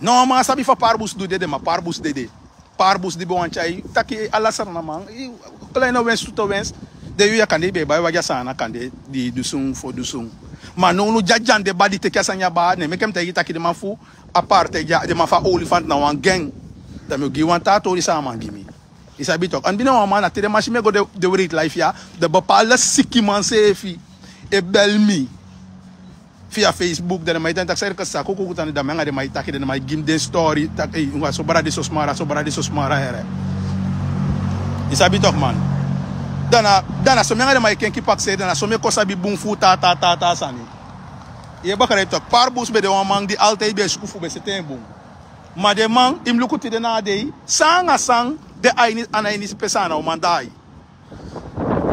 No man sabi fa Parbus du dede, ma Parbus dede. Parbus di be wani tyai taki ala Sranan man, kleine winst, grote winst. Den yu ya kande i be e bai wagi a Saanan kande di du sun fo du sun. Ma nownow dya dyan de badi teki a sani ya baa, ne meke mi taigi taki den man fu apartheid dya, den man fu a olifant na wan gang. Dan mi o gi wan taa tori san a man gi mi. I sabi tok, a no bi na wan man, na te den man si mi e go den wreed life ya, den bepaalde sikiman seefi e bel mi via Facebook, dan den man e taki san yu e kisi sa kuku tan, dan mi anga den man e taki, dan den man e gi mi den story taki ei, a so brada de so smara, a so brada de so smara here. I sabi tok man. Dan na dan na so mi anga den man e kenki pakisei, dan na so mi e kon sabi bun fu taa taa taa taa sani. Yu e begrijp tok, Parbus be de wan man di altijd be e suku fu be seti en bun. Ma den man, i mu luku tide na a dei, san anga san de a ini a na ini pe Saanan uman daai.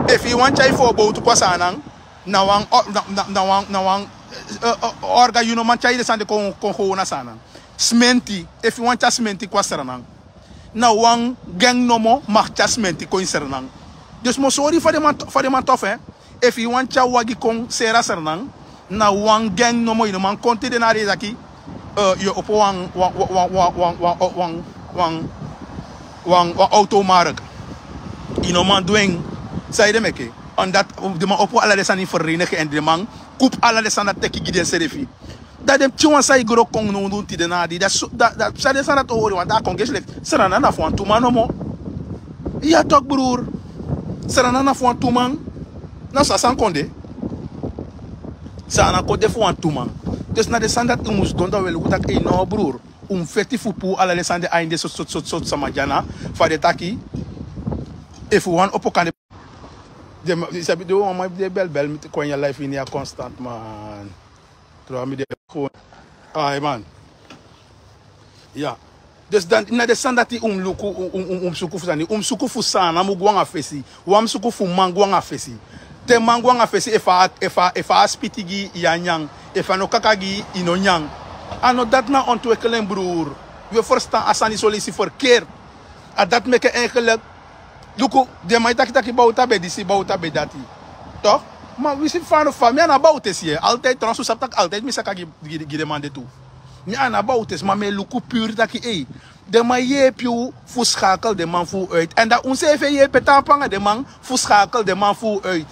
Efu i wani tyai fu o bowtu kon a Saanan, na wan o- na- na- na wan na wan eh, eh, orga, yu no man tyai den sani de kon kon how na Saanan. Simenti, efu i wani tyai simenti kon a Sranan, na wan gang nomo mag tyai simenti kon ini Sranan. Dus mi o sori fa den man to- fa den man tofu en. Efu i wani tyai wagi kon seri a Sranan, na wan gang nomo, i no man kon tide na a dei taki eh, yu e opo wan wan wan wan wan wan wan wan wan wan wan automark. I no man du en. San ede meke? Omdat den man opo ala den sani vereniging en den man kupu ala den sani dati teki gi densrefi. Dan den pikin wan san e gro kon nownow tide na a dei, dati so- da- da- san den sani dati o hori wan taa kon gesi leki Sranan na fu wantu man nomo. Ya tok brur. Sranan na fu wantu man. Na so a sani kon de. Saanan kon de fu wantu man. Dus na den sani dati un mus sidon dan un e luku taki ei no brur, un mus feti fu puu ala den sani de a ini den sortu sortu sortu sama dya na, fa den taki. Efu wan opo kande den ma- i sabi den wan man di e bel bel mi te kon ini a life ini a constant man. Tro a mi de kon ai man. Ya. Dus dan na den sani dati un mus luku, un mus suku fu sani, un mus suku fu Saanan mu go anga fesi. Wan mus suku fu man go anga fesi. Te man go anga fesi, efu a efu a efu a spiti gi yu, yu a nyan. Efu a no kaka gi yu, yu no nyan. A no dati na ontwikkeling brur. Wi e ferstan a sani so leisi ferkeert. A dati meke eigenlijk. Luku, den man e taki taki Bauta be disi, Bauta be dati. Tok? Ma wi si fa no fa mi a na Bautesi ye. Altijd, trouwens un sabi taki altijd mi saka gi gi den man de tu. Mi a na Bautesi, ma mi e luku puru taki ei, den man yeepi u fu skakel den man fu u uit. Èn dan unseefi e yeepi en tapu anga den man fu skakel den man fu u uit.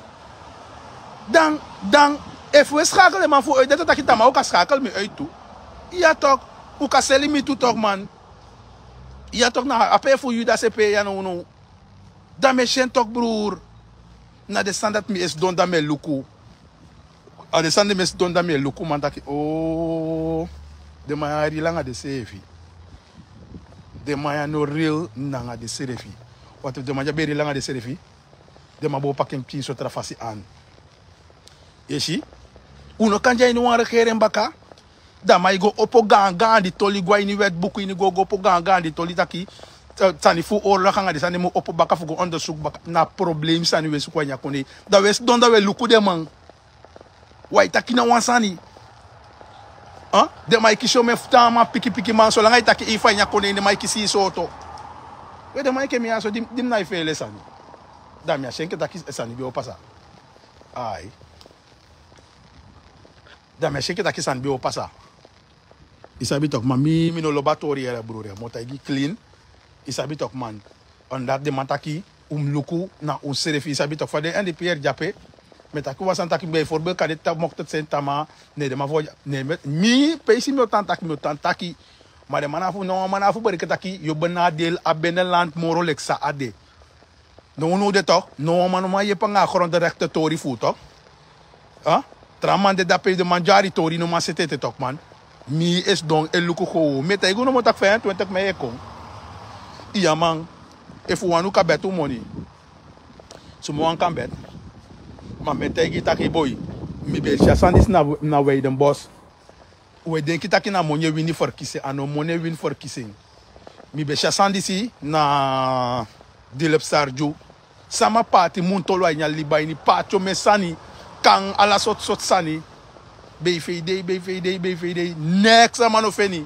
Dan dan efu u e skakel den man fu u uit, dati o taki tamaa u kan skakel mi uit tu. Ya tok. U kan seli mi tu tok man. Ya tok, na a pee fu Yudasi e pee ya nownow. Dan mi e si en tok brur. Na den sani dati mi e sidon dan mi e luku. A den sani di mi e sidon dan mi e luku man taki o, den man ya ril anga denseefi. Den man ya no ril nanga denseefi. Want efu den man di a be ril anga denseefi, den man bo paki en pikin so tra fasi an. Yu e si? Un no kan de a ini wan regering baka. Dan man e go opo gaangaan di toli go a ini wetbuku ini go go opo gaangaan di toli taki sani fu orlok anga den sani mu opo baka fu go ondersuku baka. Na problem sani wi e suku a ini a kondee. Dan wi e sidon dan wi e luku den man. Wi e taki na wan sani. Den man e kisi omen fu taa man pikipiki man solanga yu taki i fu a ini a kondee den man e kisi yu sooto. We den man enke mi ya so di mi nái feele sani. Dan mi á si enke taki sani be o pasa. Ai. Dan mi á si enke taki sani be o pasa. I sabi tok man, mi mi no lobi a tori yere brur ya, mi o taigi klin. I sabi tok man. Omdat den man taki un mus luku na unsrefi. I sabi tok fa den èn di pieri de ape. Mi e taki wan sani taki mi ben e forbel kande tapu mokto seni tamaa. Ne den man fu ne mi peisi mi o tan taki mi o tan taki. Ma den man na fu no wan man na fu bereken taki yu o benadel a beneland moro leki san a de. Nownow de tok, no wan man no man yepi anga a gronderekte tori fu u tok. Tra man de dape den man dyari tori no man sete ete tok man. Mi e sidon e luku gow mi e taigi un nomo taki feifi en twintik mei e kon. Iya man. Efu wani un kan beti un moni. Suma wan kan beti. Ma mi e taigi yu taki boi, mi ben si a sani disi na weidenbos. Un e denki taki na moni e wini ferkisi en a no moni e wini ferkisi en. Mi ben si a sani disi na dilep sarju. Sama paati muntolo a ini a liba ini paati omen sani. Kan ala sortu sortu sani. Bei fei dei bei fei dei bei fei dei. Neks sama no feni.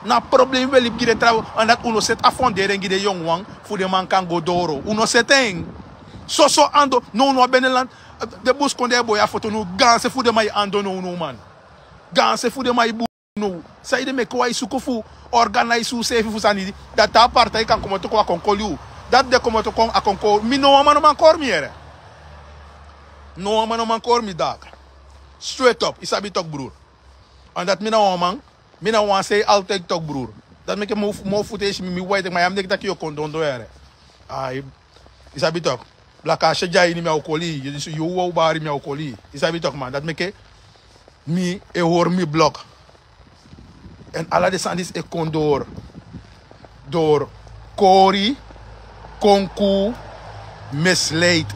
Na problem wi e libi gi den trawan, omdat un no seti a fondering gi den yongu wan fu den man kan go doro. Un no seti en. Soso ando, no, un no abi en. Den buskondee boi a foto, no, gaanse fu den man e ando, no, no man. Gaanse fu den man e bun, no. Saide meke wi e suku fu organise useefi fu sani, dati a partij kan komoto kon, a kon koli u. Dati den komoto kon, a kon koli mi. No wan man no man kori mi yere. No wan man no man kori mi, dati. Straight up, i sabi toki, broer. Omdat mi na wan man, mi na wan sei altijd toki, broer. Dati meke mi o fu-, mi o futu e si mi, mi wai teki, ma ya mi denki taki yu o kon dondon yere. Ai, i sabi toki. Blaka a seti a ini, mi a o koli yu, yu wawan o bari, mi a o koli yu. I sabi toki, man. Dati meke mi e hori mi blok. En ala den sani disi e kon doro. Doro. Kori, konku, misleid.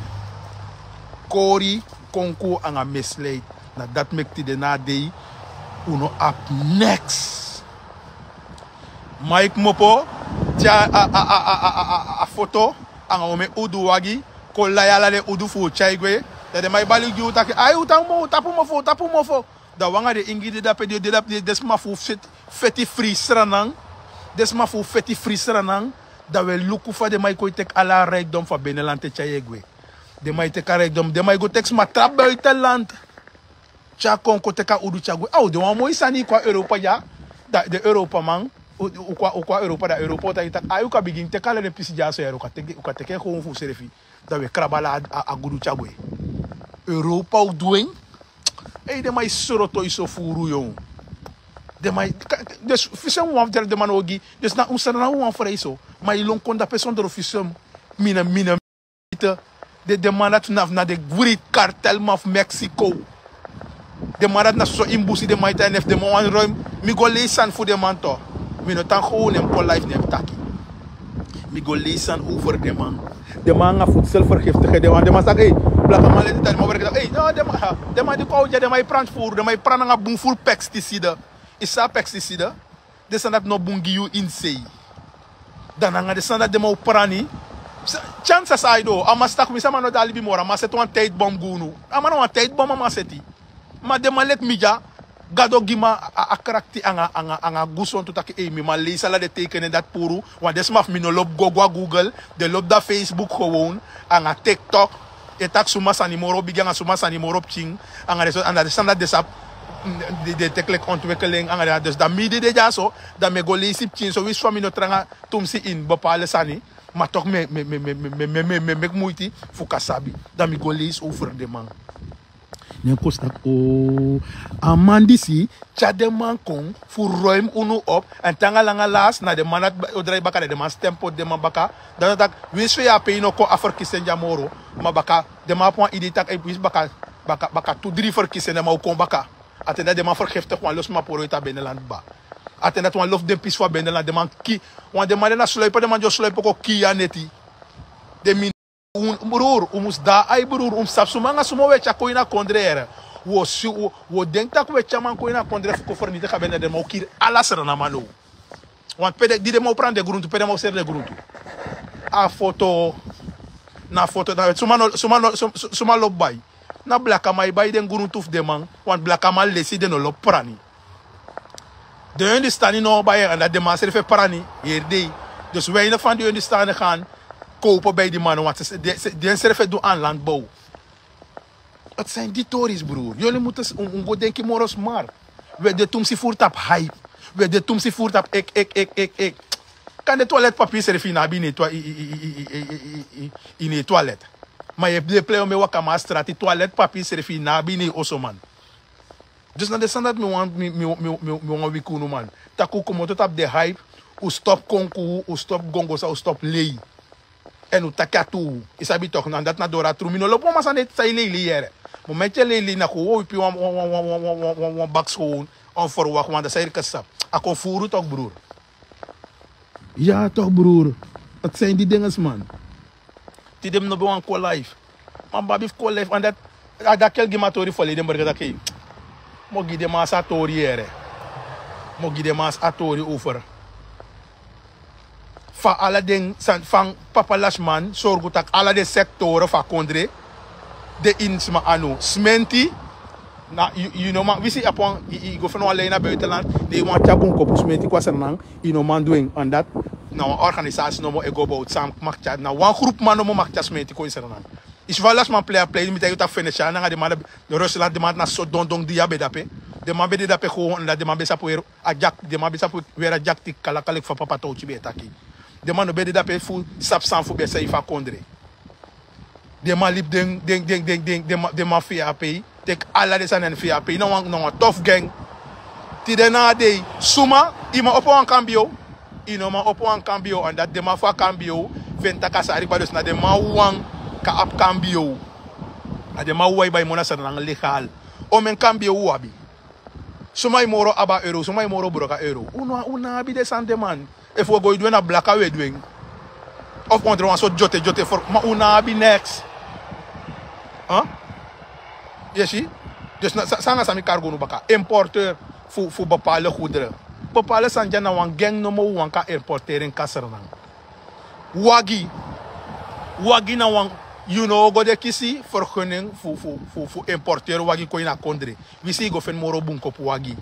Kori, konku anga misleid. Na dati meki tide na a dei un no abi neks. Mai kmopo, tyari a, a, a, a, a, a, a foto anga omen udu wagi, kon lai ala den udu fu un tyai gwe. Dan den man e bali gi un taki: "Ai, u tapu mo-, u tapu mofo, u tapu mofo." Dan wi anga den ingi de dape, den, den, den, den sma fu feti, feti fri Sranan. Den sma fu feti fri Sranan. Dan wi e luku fa den man e kon e teki ala a rijkdom fu a binnenland e tyai e gwe. Den man e teki a rijkdom, den man e go teki sma tra buitenland. Tyari kon, kon teki a udu tyari gwe. Aw, den wan moi sani kon a Europa ya. Dan den Europaman, u, u, u kon a, u kon a Europa, dan Europa o taigi taki: "Ai, u kan bigin teki ala den pisi dyaso yere, u kan teki, u kan teki en gewoon fu usrefi." Dan wi e krabu ala a, a, a gudu tyari gwe. Europa o du en. Ei, den man e sroto yu so furu, yon. Den man e, ka-, dus visum wan fu den man no gi. Dus na un Sranan wan fri so. Ma yu lon kon dape sondro visum. Mi na, mi na, den, den man dati na, na den gwri kartelman fu Mexico. Den man dati na soso ini busi den man e tan. Efu den man wani roi mi, mi go leisi sani fu den man tu. Mi no tan gewoon ne mi kon live ne mi taki. Mi go leisi sani over den man. Den man anga voedselvergiftigheid, den man, den man taki: "Ei, blakaman leti tani man werk." Ei, no, den man, ha, den man di kon a wi dya, den man e prani furu, den man e prani anga bun furu pesticide. I sabi pesticide? Den sani dati no bun gi yu ini sei. Dan nanga den sani dati den man o prani. Sa-, chance a sa e du. A man stak, mi sama no de a libi moro, a man seti wan tijdbom gi unu. A man na wan tijdbom a man seti. Ma den man leki mi dya, Gado gi mi a, a, a krakti anga, anga, anga gusontu taki, ei, mi man leisi ala den tekening dati puru. Want den sma fu mi no lobi go, go a Google. Den lobi da Facebook gewoon. Anga TikTok. E taki suma sani moro bigi anga suma sani moro pikin. Anga den so anga den sani dati den sabi. Den teki leki ontwikkeling anga den. Dus dan mi di de dyaso, dan mi e go leisi pikin so winsi fa mi no tranga tumsi ini bepaalde sani. Ma tok' mi e meki muiti fu kan sabi. Dan mi go leisi over den man. Ne mi kon si taki o a man disi tyari den man kon fu roim unu op. Èn te anga langa lasi na den man dati o drai baka, na den man stem poti den man baka. Dan a taki winsi fu yu a pei no kon a ferkisi en dya moro. Ma baka den man abi wan idei taki winsi baka tu dri ferkisi en den man o kon baka. A ten dati den man fergiftig wan lo sma poro yu tan a bendeland kba. A ten dati wan lo fu den pisi fu a bendeland den man ki. Wan den man den na sloipe den man dyo sloipe kon kii a neti. Den mi un bruru un mus de na ai bruru un mus sabi suma anga suma un e tyari kon ini a kondre yere. Un o si un o denki tak' un e tyari man kon ini a kondre fu kon ferniti kabene den man o kiri ala srana man now. Wantu pe den di den man o prani den gruntu pe den man o seri den gruntu. A foto na foto na weti suma no suma no suma lobi bai. Na blakaman e bai den gruntu fu den man. Wantu blakaman lesi den no lobi prani. Den undustani no o bai en anda den man srefi e prani. Heri dei. Dus weinig fan di undustani gan kowpo bei di man no wantu den srefi e du an landbow. Ati san en di toris bruru yoli mutu un go denki moro smart. We de tumsi furu tapu haip. We de tumsi furu tapu ek ek ek ek ek. Kan de toilet papi srefi yu na abi ini e toilet. Ma yu ebi de plei o mi e waka man a strati toilet papi srefi yu na abi ini e oso man. Dus na den sani dati mi wan wiki unu man. Taki un komoto tapu den haip. Un stop konku un stop gongosa un stop lei. Èn un taki a tuu. Yu sabi toki na dati na dori a tru mi no lobi wan man sani san yu leilei yere. Momenti yu e leilei na kon un o wipi wan bak skownu. Wan ferwaki wan dan san yu riki sabi. A kon furu toki bruru. Ya toki bruru. Ati san yu di dengesman. Tide mi no ben wani kon life. Ma mi ben abi fu kon life anda. A dati kel gi mi a tori fu a lei den berge taki. Mi o gi den man san a tori yere. Mi o gi den man san a tori over. Fa ala den san fan papa lasiman sorgu tak' ala den sektore fu a kondre. De ini sma anu smenti. Na yu no man wisi yu abi wan yu go feni wan lei na buitenland. Den yu man tyari bun kopu smenti kon a srenan. Yu no man du en anda. Na wan organisasi nomo e go bowtu san maki tyari na wan grupu man nomo maki tyari smenti kon ini srenan. Yu si fa a lasiman plei a plei mi taigi yu taki fenesia nanga den man na rusland den man na so dondon di yu a ben de ape. Den man ben de de ape kon anda den man ben sabi weri a dyakti den man ben sabi weri a dyakti kalaka leki fa papa towti ben e taki. Den man no ben de de ape fu sabi san fu ben e sei fu a kondre. Den man libi den den den den den den man fi a pei. Teki ala den sani èn fi a pei na wan na wan tofu gen. Tide na a dei suma yu man opo wan kambio. Yu no man opo wan kambio èn dati den man fu a kambio. Feni tak' a sari kba dus na den man wawan kan abi kambio. Na den man wawan e bai moni a sani nanga legal. Omen kambio un abi? Suma e moro abi a euro suma e moro broka euro. Un no abi den sani den man. Efu un e go e du en na blaka un e du en. Ofu ondro wan sortu dyote dyote for ma un no abi neks. Yu e si? Dus san anga san mi kari go unu baka importeur fu bepaalde goedere. Bepaalde sani dya na wan geng nomo un wani kan importeri en kasra nan. Wagi. Wagi na wan yu no o go de kisi fergunin fu importeri wagi kon ini a kondre. Winsi yu go feni moro bunkopu wagi.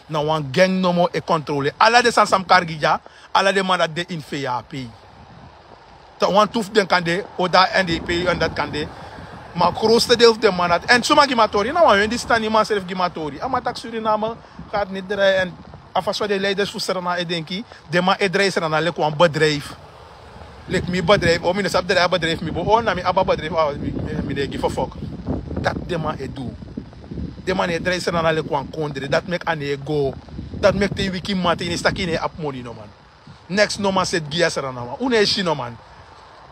Na wan geng nomo e kontrole ala den sani san mi kari gi dya. Ala den man dati de ini fei a pei. Wantu fu den kan de o de a n d p. Dati kan de. Ma a grootste deel fu den man dati èn suma gi mi a tori na wan hondistani man selefi gi mi a tori a man taki suriname. Gati niti drai èn a fasi fa den leiders fu srana e denki. Den man e drai srana leki wan bedrijfu. Leki mi bedrijfu o mi no sabi drai a bedrijfu mi bo o na mi abi a bedrijfu. Mi no e gi fofok. Dati den man e du. Den man no e drai srana leki wan kondre dati meki a no e go. Dati meki te yu wiki man te yu no e si tak' yu no e abi moni no man. Neks no man seti gi yu a srana man un no e si no man.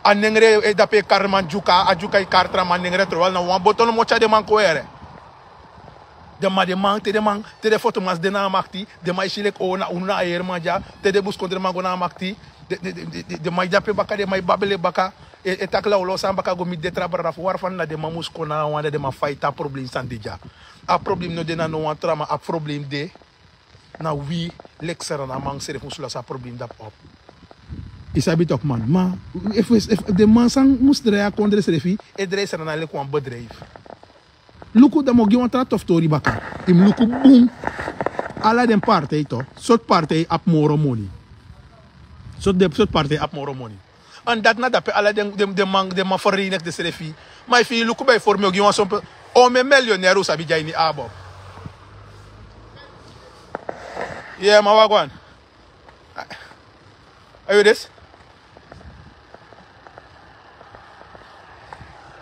A nengre e dape e kari man dyuka a dyuka e kari tra man nengre trowali na wan boto no moti a den man kon yere. Den man den man te den man te den fotoman si de na a makti. Den man e si leki o na unu na a heri man dya. Te den buskondre man go na a makti. Den man e dape baka den man e babele baka. E taki lawlaw san baka go miti den tra brada fu wari fani na den man mus kon na a wan dan den man faiti a problem san de dya. A problem no de na no wan tra ma a problem de. Na wi leki srana man srefi mus lasi a problem dapu op. Yu sabi toki man ma efu den man san mus drai a kondre srefi e drai srana leki wan bedrijfu. Luku dan mi o gi wan tra tofu tori baka. Yu mus luku bun. Ala den partij to sortu partij abi moro moni. Sortu partij abi moro moni. Èn dati na dape ala den, den, den man, den man ferreinig densrefi. Ma efu yu luku bijvoorbeeld, gi wan sompe, omen miljonair un sabi de a ini abo. Yeah, ma wagwan. Are you this?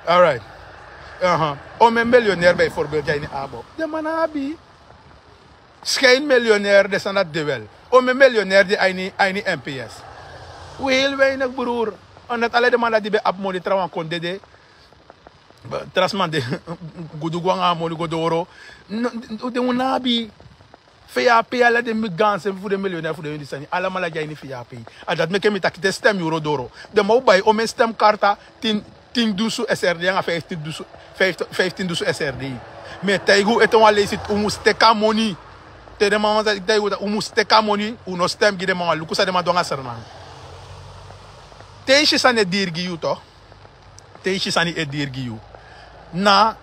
Alright. Aha. Omen miljonair bijvoorbeeld de a ini abo. Den man abi. Schijnmiljonair, den sani dati de wel. Omen miljonair de a ini, a ini M P S. We heel weinig, broer. Omdat ala den man dati di ben abi moni, trawan kon dede. Tra sma de gudu go anga a moni go doro. No, den un no abi. Fa yu e pei ala den mi ganse fu den miljonair fu den yu di sani. Alamala de a ini fa yu e pei. A dati meke mi taki te stem yuru doro. Den man o bai omen stemkarta, tin, tin dusu S R D anga fiftin dusu, fif-, fiftin dusu S R D. Mi e taigi un ete wan leisi, un mus teki a moni. Te den man wan sa taigi un taki un mus teki a moni, un no stem gi den man, wan luku san den man du anga Sranan. Te yu si sani e diri gi yu toch. Te yu si sani e diri gi yu. Na,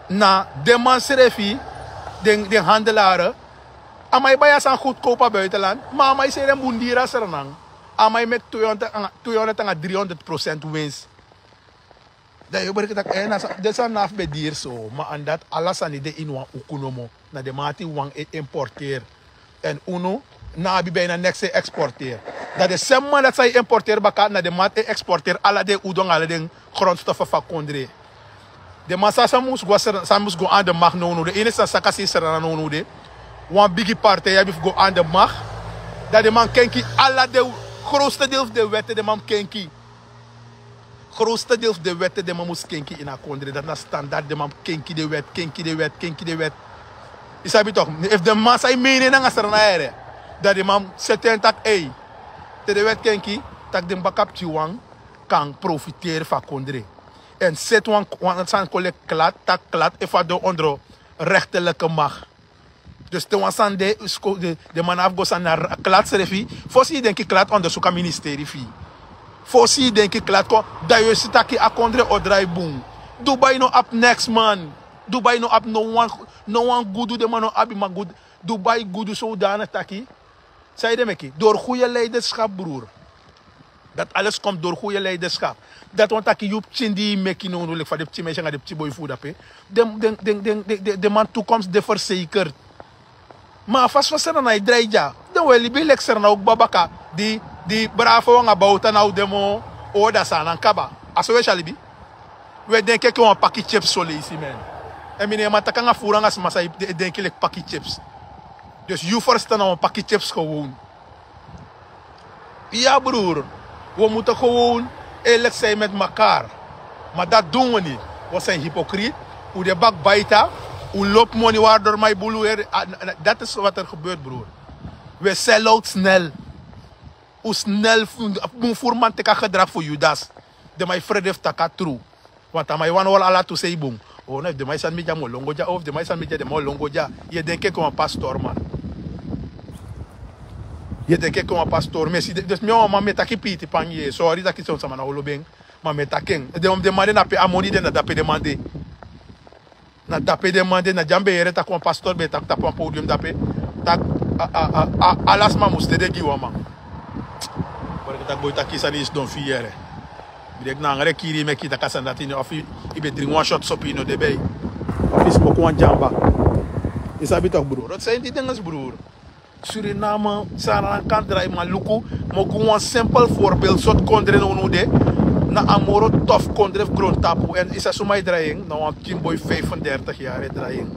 na den man srefi, den, den handelare. A man e bai a sani goedkoop a buitenland. Ma a man e seri en bun diri a Sranan. A man e meki tweehonderd anga, tweehonderd anga driehonderd procent winst. Dan yu o bereken taki, eh, na sa, den sani no abi ben diri so. Ma omdat ala sani de ini wan uku nomo. Na den man ati wan e importeer. Èn unu no abi bijna niks e exporteer. Dan den sem man dati san e importeer baka, na den man e exporteer ala den udu anga ala den grondstoffen fu a kondre. Den man san, san mus go, san mus go aan de macht nownow de. Enigszins san kan si Sranan nownow de. Wan bigi partij abi fu go aan de macht. Dan den man kenki ala den grootste deel fu den wetten, den man kenki. Grootste deel fu den wetten den man mus kenki ini a kondre. Dati na standaard, den man kenki den wet, kenki den wet, kenki den wet. Yu sabi toch, efu den man san e mene nanga Sranan yere, dan den man seti en taki, ei, te den wet kenki, taki den bakapikinwan kan profiteri fu a kondre. Èn seti wan, wan sani kon leki klat, taki klat efu a de ondro rechterlijke macht. Dus te wan sani de, den man abi go sani na klat srefi. Fosi yu denki klat ondersuku a ministerie fi yu. Fosi yu denki klat kon, dan yu o si taki a kondre o drai bun. Dubai no abi niks, man. Dubai no abi no wan, no wan gudu den man no abi, ma gudu. Dubai gudu zodanig taki. San ede meki? Door goede leiderschap, broer. Dat alles komt door goede leiderschap. Dati wani taki yu pikin di yu meki nownow, leki fa den pikin meisje anga den pikin boi fu yu dape. Den, den, den, den, den, den, den man toekomst de verzekerd. Ma a fasi fa Sranan e drai dya, den wi e libi leki Sranan o kba baka. Di, di Bravo anga Bouta now de moo, o, da Saanan kaba. A so wi e si a libi. Wi e denki enke wan paki chips soleisi, man. Èn mi no e man taki anga furu anga sma san e denki leki paki chips. Dus yu ferstan na wan paki chips gewoon. Ya, broer. We moeten gewoon eerlijk zijn met elkaar. Maar dat doen we niet. We zijn hypocriet. U de backbiter. U loopt money waardoor mijn boel weer. Ah, na-, na-, dat is wat er gebeurt, broer. We sell out snel. U snel, fu-, fu-, voerman teka gedrag voor Judas. De mij vrede heeft taka true. Want a man e wani hori ala tu sei bun. O, no, efu den man e sani mi dya mi o lon go dya, o, efu den man e sani mi dya den man o lon go dya. Yu e denki enke wan pastor, man. Yu e denki enke wan pastor. Mi e si den, dus mi a wan man, mi e taki piiti panya, sorry taki son sama na o lobi en. Ma mi e taki en. Den, den man de na pe a moni de, na dape den man de. Na dape den man de, na dya mi ben yere taki wan pastor ben e taki tapu wan podium dape. Taki a, a, a, a, ala sma mus dede gi wan man. Bari taki boi taki sani yu sidon fu yu yere. Mi denki na angre kiri yu meki yu taki a sani dati, of yu, yu ben dringi wan shot sopi yu no de bij. Of yu smoki wan dyanba. Yu sabi toch, broer. Dat zijn die dingen, broer. Suriname, Saanan kan drai, ma luku, mi o gi wan simpel voorbeeld sortu kondre nownow de. Na a moro tof kondre fu grontapu. Èn yu sa suma e drai en, na wan pikin boi vijfendertig jaar e drai en.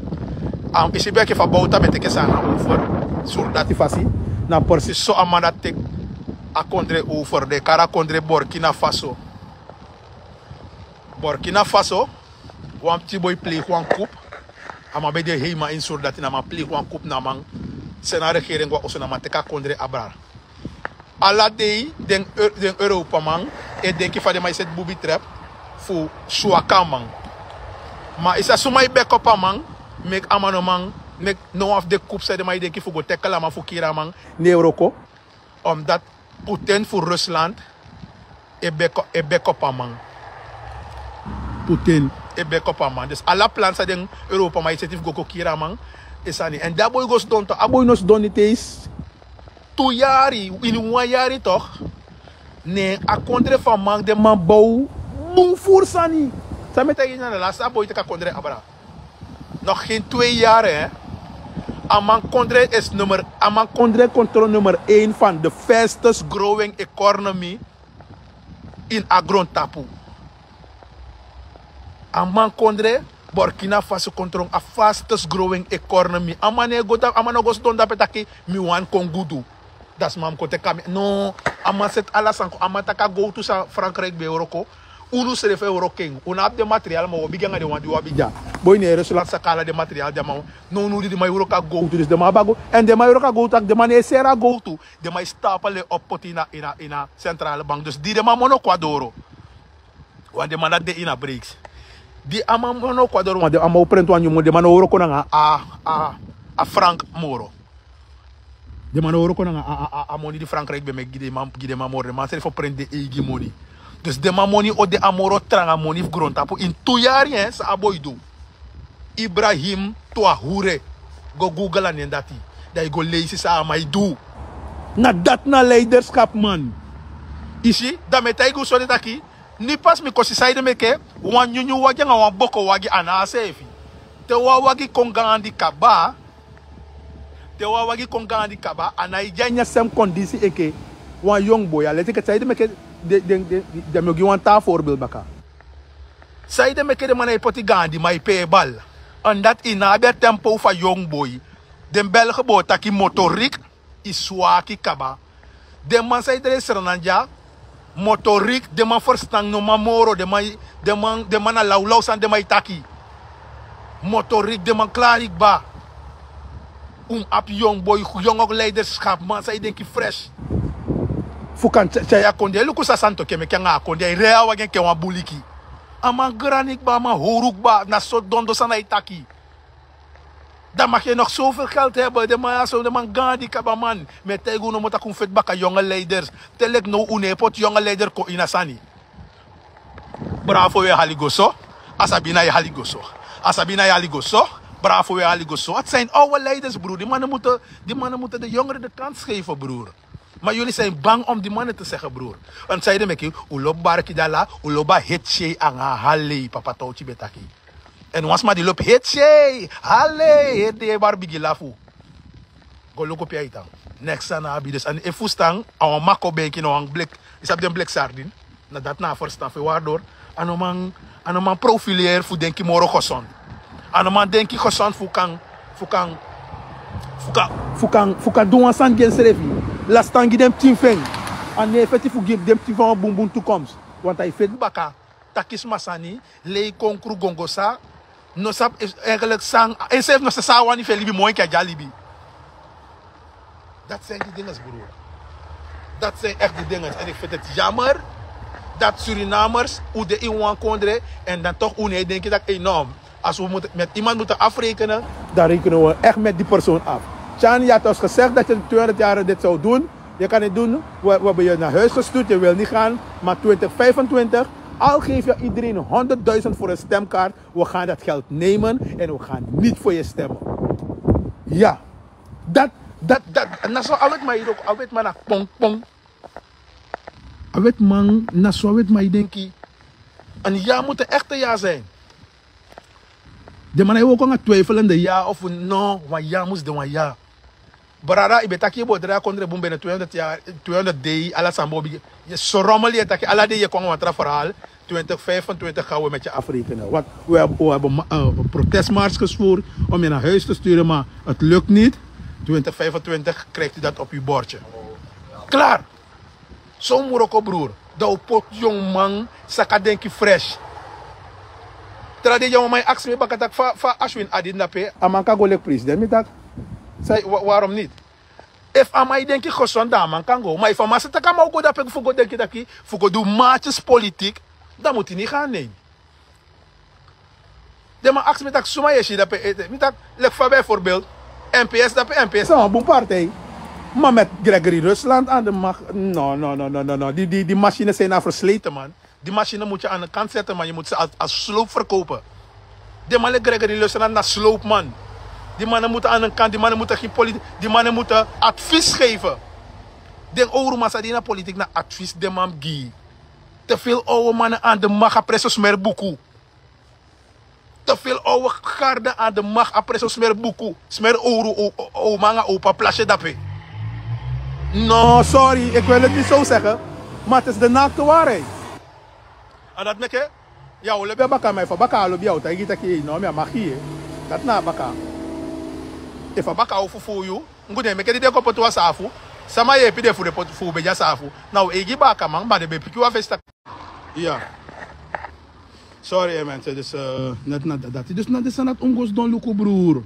Am, yu si beki fa Bouta ben teki Saanan over, surdati fasi, na precies so a man dati teki a kondre over, den e kari a kondre Burkina Faso. Burkina Faso, wan pikin boi pleeg wan coup. A man ben de heima ini surdati, na a man pleeg wan coup, na a man seni a regering go a oso, na a man teki a kondre abra. Ala dei den, den Europaman e denki fa den man e seti bubi trap fu swaka a man. Ma yu sa suma e backup a man, meki a man no man, meki no wan fu den coup san den man e denki fu go tackle a man fu kiri a man, no e wroko. Omdat Putin fu Rusland e backup, e backup a man. Putin e backup a man. Dus ala plan san den Europaman e seti fu go kon kiri a man, e sani. Èn di a boi go sidon toch, a boi no sidon niti eens tu yari, ini wan yari toch. Ne a kondre fu a man, den man bow bun furu sani. San mi e taigi yu na de lasi a boi teki a kondre abra. Nog gen twee yari, hè. A man kondre is nummer a man kondre kontrol nummer ein fan de fastest growing economy ini a grontapu. A man kondre, Burkina Faso kontrol a fastest growing economy. A man no e go sidon dape taki mi wani kon gudu. Dati sma mus kon teki a mi no. A man seti ala sani kon a man taki a gowtu san Frankrijk ben e wroko. Unu srefi e wroko en un no abi den material ma un o bigin nanga den wan di un abi dya. Boi ne rusland saka ala den material di a man. Nownu di den man e wroko a gowtu dus den man abi a gowtu èn den man e wroko a gowtu taki den man no e seri a gowtu. Den man e stapel en opo poti ini a centrale bank dus di den man mono kon na doro. Wan den man dati de ini a breaks. Di a man mono kon na doro wan den man o prenti wan nyun moni den man no wroko nanga a frank moro. Den man no wroko nanga a moni di frankrijk ben meki gi den man moro den man seri fu prenti den eigi moni. Dus den man moni o de a moro tranga moni fu grontapu ini tu yari en san a boi du. Ibrahim Traore. Go google a nen dati. Dan yu go leisi san a man e du. Na dati na leiderskap man. Yu si dan mi e taigi un so de taki. Nu pasi mi kon si san ede meke wan nyunyun wagi nanga wan boko wagi a no a seefi. Te wan wagi kon gaandi kaba te wan wagi kon gaandi kaba a no e de a ini a sem kondisi enke wan yongu boi a leti enke san ede meke den mi o gi wan taa voorbeeld baka. San ede meke den man na e poti gaandi man e pee bal. Èn dati yu no abi a tempo fu a yongu boi. Den belge bo taki motorik yu swaki kaba. Den man san e drai sranan dya. Motorik den man ferstan no man moro den man na lawlaw sani den man e taki. Motorik den man klari kba. Un mus abi yongu boi yongu leiderskap man san e denki fresh. Fu kan tyai a kondee luku san sani toki e meki nanga a kondee a e rei a wagi enke wan buliki. A man grani kba a man howru kba na so dondo sani a e taki. Dan maki en nog soveel geld heben den man ya so den man gaan di kabaman. Mi e taigi unu moto a kun feti baka yonge leiders. Te leki now unu e poti yonge leider kon ini a sani. Bravo we hali go so. A sabi na e hali go so. A sabi na e hali go so. Bravo we hali go so a ti sain owe leiders brur di man no mutu di man no mutu de yongere de kans geven brur. Ma yuli sain bang om di man no te segen brur. A ti sain de meki un lobi barki dala un lobi a heti sei anga a hali papa towti ben taki. Èn wan sma di lobi heti sei hale heri de e bari bigi lafu. Go luku pe a e tan. Neks san na abi dus èn efu stan a wan mako benki na wan blek. Yu sabi den blek sardin. Na dati na a ferstan fu e wari dori. A no man a no man profileri fu denki moro gesond. A no man denki gesond fu kan fu kan fu kan fu kan du wan sani gi ensrefi. Lasi tan gi den pikin fu en. A no e feti fu gi den pikin fu en wan bunbun tukoms. Want a e feti baka taki sma sani lei kon kru gongosa. No sabi enkeliki san enseefi no sabi san a wani fu en libi moi enke a di a libi. Dati seni di dinges brur. Dati seni ekti di dinges èn iki feti eti yamer. Dati surinamers un de ini wan kondre. Èn dan tok un no e denki daki ei no. Asi un mutu meti iman mutu afrekenen. Dan rekenen un ekti meti di person afu. Tyan yu hadi osi gesegi dati yu en twintig yari diti sow dun. Yu kan niti dun. Wi heben yu na huis gestutu yu wil niti gan. Ma twintig vijfentwintig al gefi yu iedereen honderdduisend fu en stemkart. Wi gan dati geld nemen. Èn wi gan niti fu yu stemmen. Ya. Dati dati dati na so a weti man yu doko a weti man na kpon kpon. A weti man na so a weti man yu denki. Èn ya mutu en ekte ya sin. Den man na e woko nanga twifelende ya ofu no wan ya mus de wan ya. Brada yu ben taki yu bo drai a kondre bun bene tweehonderd yari tweehonderd dei ala sani bo bigin. Yu e soromel yu e taki ala dei yu e kon nanga wan tra ferhaal. Twintig vijfentwintig gan wi meti yu afrekenen want wi heben protestmars gesvoerd om yu na huis te sturen ma heti lukti niti. Twintig vijfentwintig krijgti yu dati op yu bordye. Klar. So un mus wroko brur. Dan un poti yongu man saka denki fresh. Tra dei di a wan man e aksi mi baka taki fa ashwin adi dape a man kan go leki president mi taki. Sai warom niti? Efu a man e denki gesond dan a man kan go ma efu a man sa taki a man o go dape fu go denki taki fu go du matyes politik. Dan mutu ini gaan nen. Den man aksi mi taki suma yu e si dape ete mi taki leki fa bijvoorbeeld. Mps dape mps na wan bun partij. Ma met gregory rusland an de mak no no no no no no di di di masine sin na versleten man. Di masine mutu yu an de kant sete man yu mutu se a sloop verkopen. Den man leki gregory rusland na sloop man. Di man mutu an de kant di man mutu gen politik. Di man mutu advies geven. Den owru man san de ini a politik na advis den man gi. Te fil owe man an de mak a preso smer buku. Te fil owe garde an de mak a preso smer buku. Smer owru ow man anga opa plasye dape. No sorry, ik wil het niet zo zeggen, maar het is de naakte waarheid. A dati meke ya o lobi a baka man efu a baka a lobi ya o taigi taki no mi a maki ye. Dati na a baka. Efu a baka o fufuu yu, ngu den meke di den kon poti wan saafu. Sama yeepi den fu den poti fuu ben de a saafu. Na u eigi baka man ma den ben piki wan fesi taki. Ya. Sorry mensen dus net na dati dus na den sani dati un go sidon luku broer.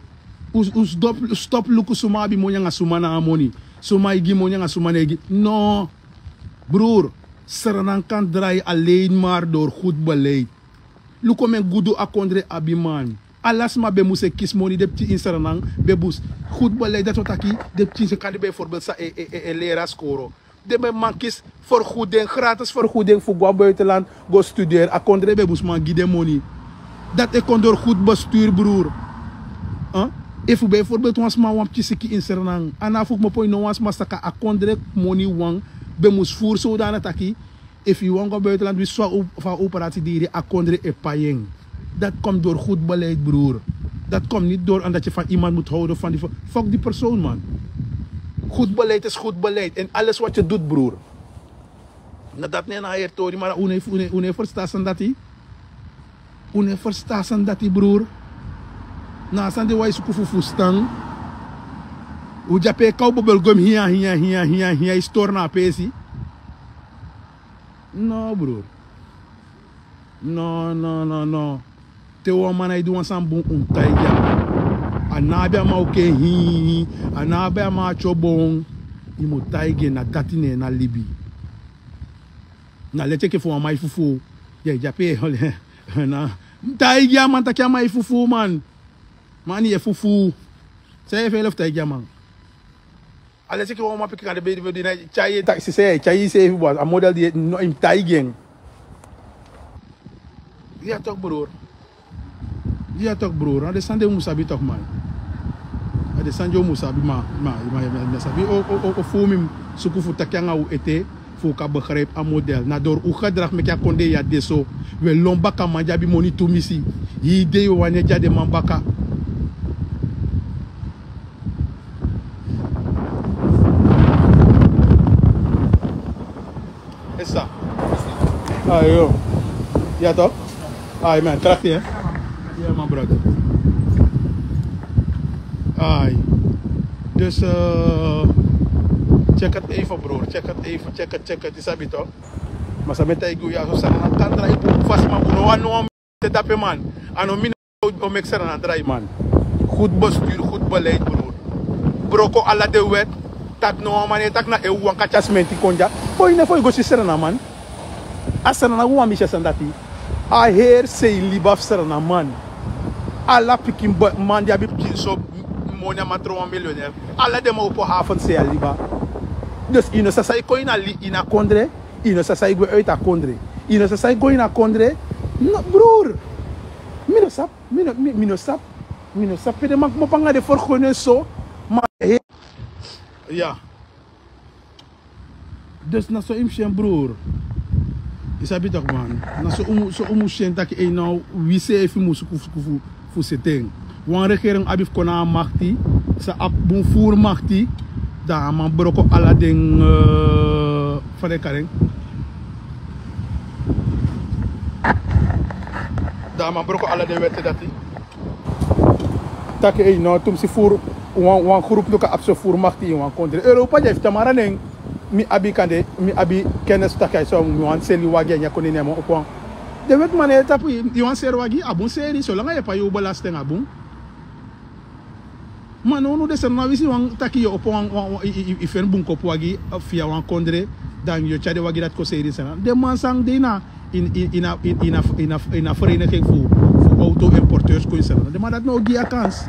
Un stop luku suma abi moni anga suma na a moni. Suma e gi moni anga suma na e gi no. Broer, Sranan kan drai alleen maar door goed beleid. Luku men gudu a kondre abi man. Ala sma ben mus e kisi moni den pikin ini Sranan ben mus. Goed beleid dati o taki. Den pikin se kan de bijvoorbeeld san e leri a skoro. Den ben man kisi vergoeding gratis vergoeding fu go a buitenland. Go studeri a kondre ben mus man gi den moni. Dati e kon door goed bestuur broer. Efu bijvoorbeeld wan sma wan pikin siki ini Sranan a na fu kmopo ini no wan sma saka a kondre moni wan ben mus voer sowdana taki. Efu yu wani go a buitenland wisi fa a operati diri a kondre e pai en. Dati kom door goed beleid broer. Dati kom niti door an dati yu fan iman mus howden fan di fok di persoon man. Goed beleid is goed beleid en alles wat yu dut broer. Na dati ne na a heri tori mara un no e ferstan a sani dati. Un no e ferstan a sani dati broer. Na a sani de wan e suku fu ferstan. Un de ape e kaw bobel go en mi hia hia hia hia hia e stori na a peesi. No broer. No no no no. Te wan man na e du wan sani bun un taigi a man. A no abi a man o ken hii. A no abi a man a tyobon. Yu mu taigi en na dati ne en na libi. Na leti enke fu wan man e fufuu. Ya e de ape e holi en. Na mi taigi a man taki a man e fufuu man. Man yu e fufuu. San yu e fele fu taigi a man? A leti enke wan uman pikin kan de bedi bedi na e tyai e taki sisi e tyai yu seefi bun a model di no yu mus taigi en. Di ya tok bror. Di ya tok bror na den sani de un mus sabi tok man. Na den sani di un mus sabi ma ma ma ma sabi o o o fu mi mus suku fu taki anga un ete. Fu un kan begrijpi a model na dori un gedrag meki a kondee ya de so. Wi e lon bakaman di abi moni tumisi. Hii dei wi wani e de a den man baka. Esa. Ayo. Ya tok. Ai man krakti en. Ya man brother. Ai. Dus check het even broer check het even check het check het is abito. Ma san mi e taigi un ya so sani na kan drai bun fasi man un no wani no wan mi te dape man. A no mi no o meki sani na drai man. Gud besturu gud beleid bruru. Broko ala den wet. Tak' no wan man e taki na en wawan kan tyari simenti kon dya. Boi ne fo yu go si srana man. A srana wawan mi si a sani dati. A heri sei liba fu srana man. Ala pikin man di abi pikin so moni a man tron wan milioner. Ala den man opo hafen sei a liba. Dus yu no sa san yu kon ini a kondre. Yu no sa san yu gwe uiti a kondre. Yu no sa san yu go ini a kondre. No bruru. Mi no sabi. Mi no sabi. Mi no sabi pe den man kmopo anga den fergone so. Ma ya. Dus na so yu mus si en bruru. Yu sabi tak' man na so un mus si en tak' ei now wi seefi mus suku fu seti en. Wan regering abi fu kon na a makti. San abi bun furu makti. Dan a man broko ala den fa den e kari en. Dan a man broko ala den weti dati. Tak' ei no tumsi furu wan grupu no kan abi so furu makti ini wan kondre europa di a e fu tamara nen. Mi abi kande mi abi kenesi taki a e so mi wani seli wagi a nyan koni nen man opo wan. Den weti man no e tapu yu wani seri wagi a bun seri solanga yu e pai yu belasting a bun. Ma nownow den seri na wisi wan taki yu opo wan yu feni bunkopu wagi fiya wan kondre. Dan yu o tyari den wagi dati kon seri ini seri na den man san de ini a ini a vereniging fu auto importeurs kon ini seri na den man dati no o gi yu a kansi.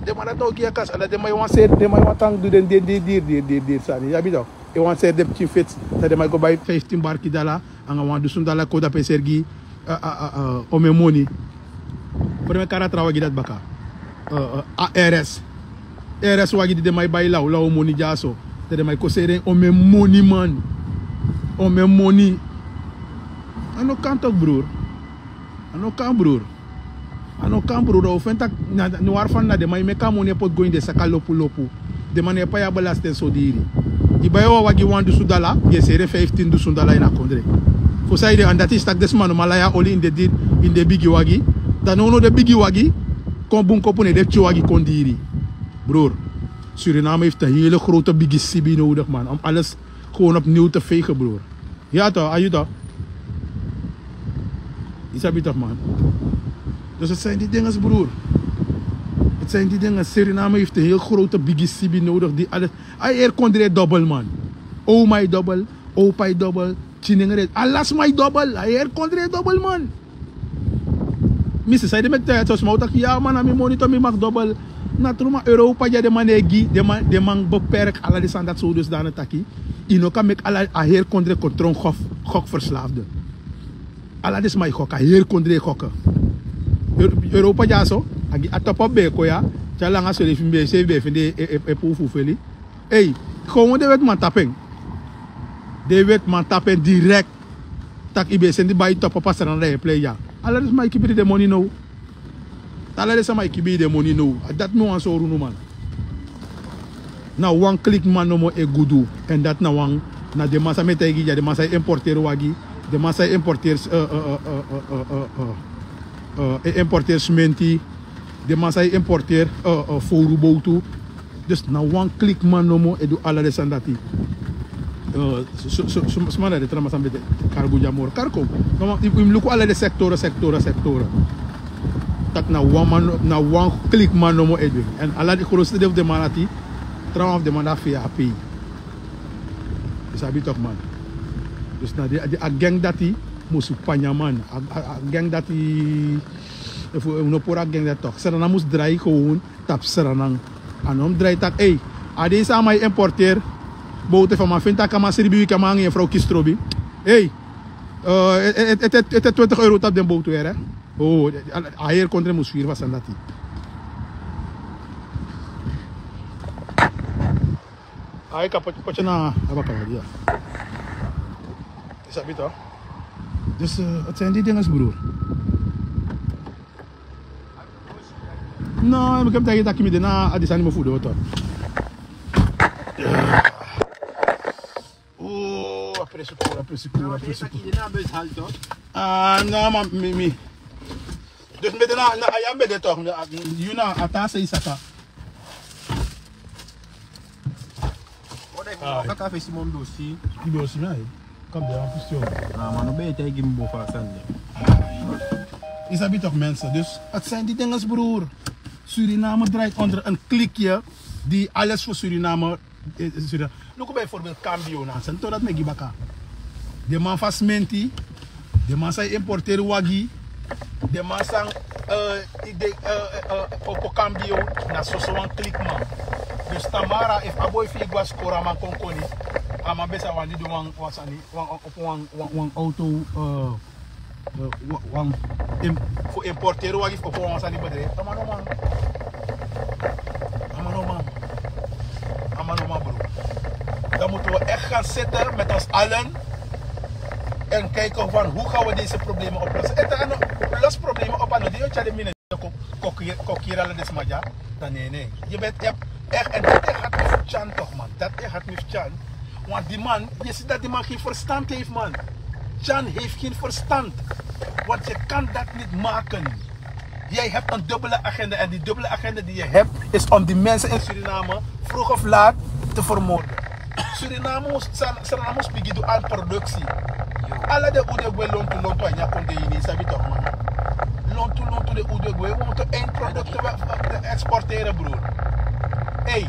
Den man dati no o gi yu a kansi ala den man yu wani seri den man yu wani tan du den diri diri diri diri sani yu abi dan. Yu wani seri den pikin feti dan den man yu go bai fiftin barki dala anga wan dusun dala kon dape seri gi. Omen moni. Preme kari a tra wagi dati baka. A rs rs wagi di den man e bai lawlaw moni dyaso. Den man e koseri en omen moni, man. Omen moni. A no kan tok, broer. A no kan, broer. A no kan, broer. O feni taki na, na wari fan na den man e meki a moni e poti go ini den saka lopu lopu. Den man no e pai a belasting so diri. I bai wan wagi wan dusun dala, yu e seri en fiftin dusun dala ini a kondre. Fu san ede? Omdat i si taki den sma no man lai a oli ini den di-, ini den bigi wagi. Dan now now den bigi wagi kon bun kopu, ne den pikin wagi kon diri. Broer, Suriname heeft een hele grote bigi sibi nodig, man, om alles gewoon opnieuw te vegen, broer. Ja toch, a yu toch? I sabi toch, man. Dus het zijn die dingen, broer. Het zijn die dingen. Suriname heeft een heel grote bigi sibi nodig die alles. A heri kondre dubbel, man. Oma e dubbel, opa e dubbel, tjiningre, ala sma e dubbel. A heri kondre dubbel, man. Mi si san ede meki te so sma o taki: "Ya, man, na mi moni tu, mi mag dubbel." Na tru, man. Europa dya, den man e gi, den man, den man beperk ala den sani dati so, dus dan taki i no kan meki ala a heri kondre kon tron gok, gokverslaafde. Ala den sma e gok, a heri kondre e gok. Eu-, Europa dya so, a gi a top up ben e kon ya, te a langa srefi mi ben e, srefi ben e fende e, e, e puu fu feli. Ei, gewoon den wetiman tapu en. Den wetiman tapu en direct. Tak' i ben e seni bai top up a Sranan, dan yu e plei ya. Ala den sma e kibi den moni now. Ala den sma e kibi den moni now. A dati mi wani sori unu, man. Na wan klikman nomo e gudu. Èn dati na wan, na den man san mi e taigi yu dya, den man san e importeri wagi, den man san e importeri, eh, eh, eh, eh, eh, eh, eh, eh, e importeri simenti, den man san e importeri, eh, eh, fowru bowtu. Dus na wan klikman nomo e du ala den sani dati. Eh, so, so, so, so, sma na den tra man san ben de kari go dya moro. Kari kon. No, man, i, i mus luku ala den sektore, sektore, sektore. Tak' na wan man, na wan klikman nomo e du. Èn ala den grootste deel fu den man dati, trawan fu den man dati, fi a pei. I sabi toch, man. Dus na den, den, a gang dati musu panya, man. A, a, a gang dati, efu un no puru a gang dati toch, Sranan mus drai gewoon tapu Sranan. A no mus drai taki, ei, a dei san a man e importeri bowtu, efu a man feni taki a man sribi wiki, a man nanga en frow kisi trobi. Ei, eh, ete, ete, ete twintig euro tapu den bowtu, yere. Oh, a, a heri kondre mus firi fu a sani dati. Ai, kan poti, poti na, na baka, ya. I sabi toch? Dus, eh, het zijn die dingen, broer. No, mi kan taki taki mi de na a disi animo fu de water. Oh, a presi kura, a presi kura, a presi kura. Ah, no, man, mi, mi. Dus mi de na, na, a ya mi de toch, mi, a, yu na, a tan sei saka. Ai. Kaka fesi, man, dosi. Dosi, man. Kan ben wan kwestion. Ah, man, no ben e taigi mi bo fu a sani de. I sabi toch, mensen. Dus, het zijn die dingen, broer. Suriname draait onder een kliekje die alles voor Suriname, eh, Suriname. Luku bijvoorbeeld Cambio, na san tori dati mi e gi baka. Den man fu a simenti, den man san e importeri wagi, den man san, eh, i de, eh, eh, eh, opo Cambio, na soso wan klikman. Dus tamara, efu a boi fu yu go a skoro, a man kon koni, a man ben sa wani du wan, wan sani, wan, opo wan, wan, wan auto, eh, eh, wa-, wan im-, fu importeri wagi fu opo wan sani bedrijf. A man no man. A man no man. A man no man, bro. Dan moeten we echt gaan zitten met ons allen en kijken van hoe gaan we deze problemen oplossen. En dan los problemen op aan de ding, de mine. Ko-, kokiri, kokiri ala den sma dya. Dan nee, nee. Je bent echt, echt, en dat echt had me vertjand toch, man. Dat echt had me vertjand. Want die man, je ziet dat die man geen verstand heeft, man. Dyan heeft geen verstand. Want je kan dat niet maken. Jij hebt een dubbele agenda. En die dubbele agenda die je hebt, is om die mensen in Suriname vroeg of laat te vermoorden. Suriname mus, San-, Suriname mus bigin du aan productie. Ala den ude gwe lontu lontu a ini a kondre ini, i sabi toch, man. Lontu lontu den ude gwe, we moeten eindproducten we, we exporteren, broer. Hey,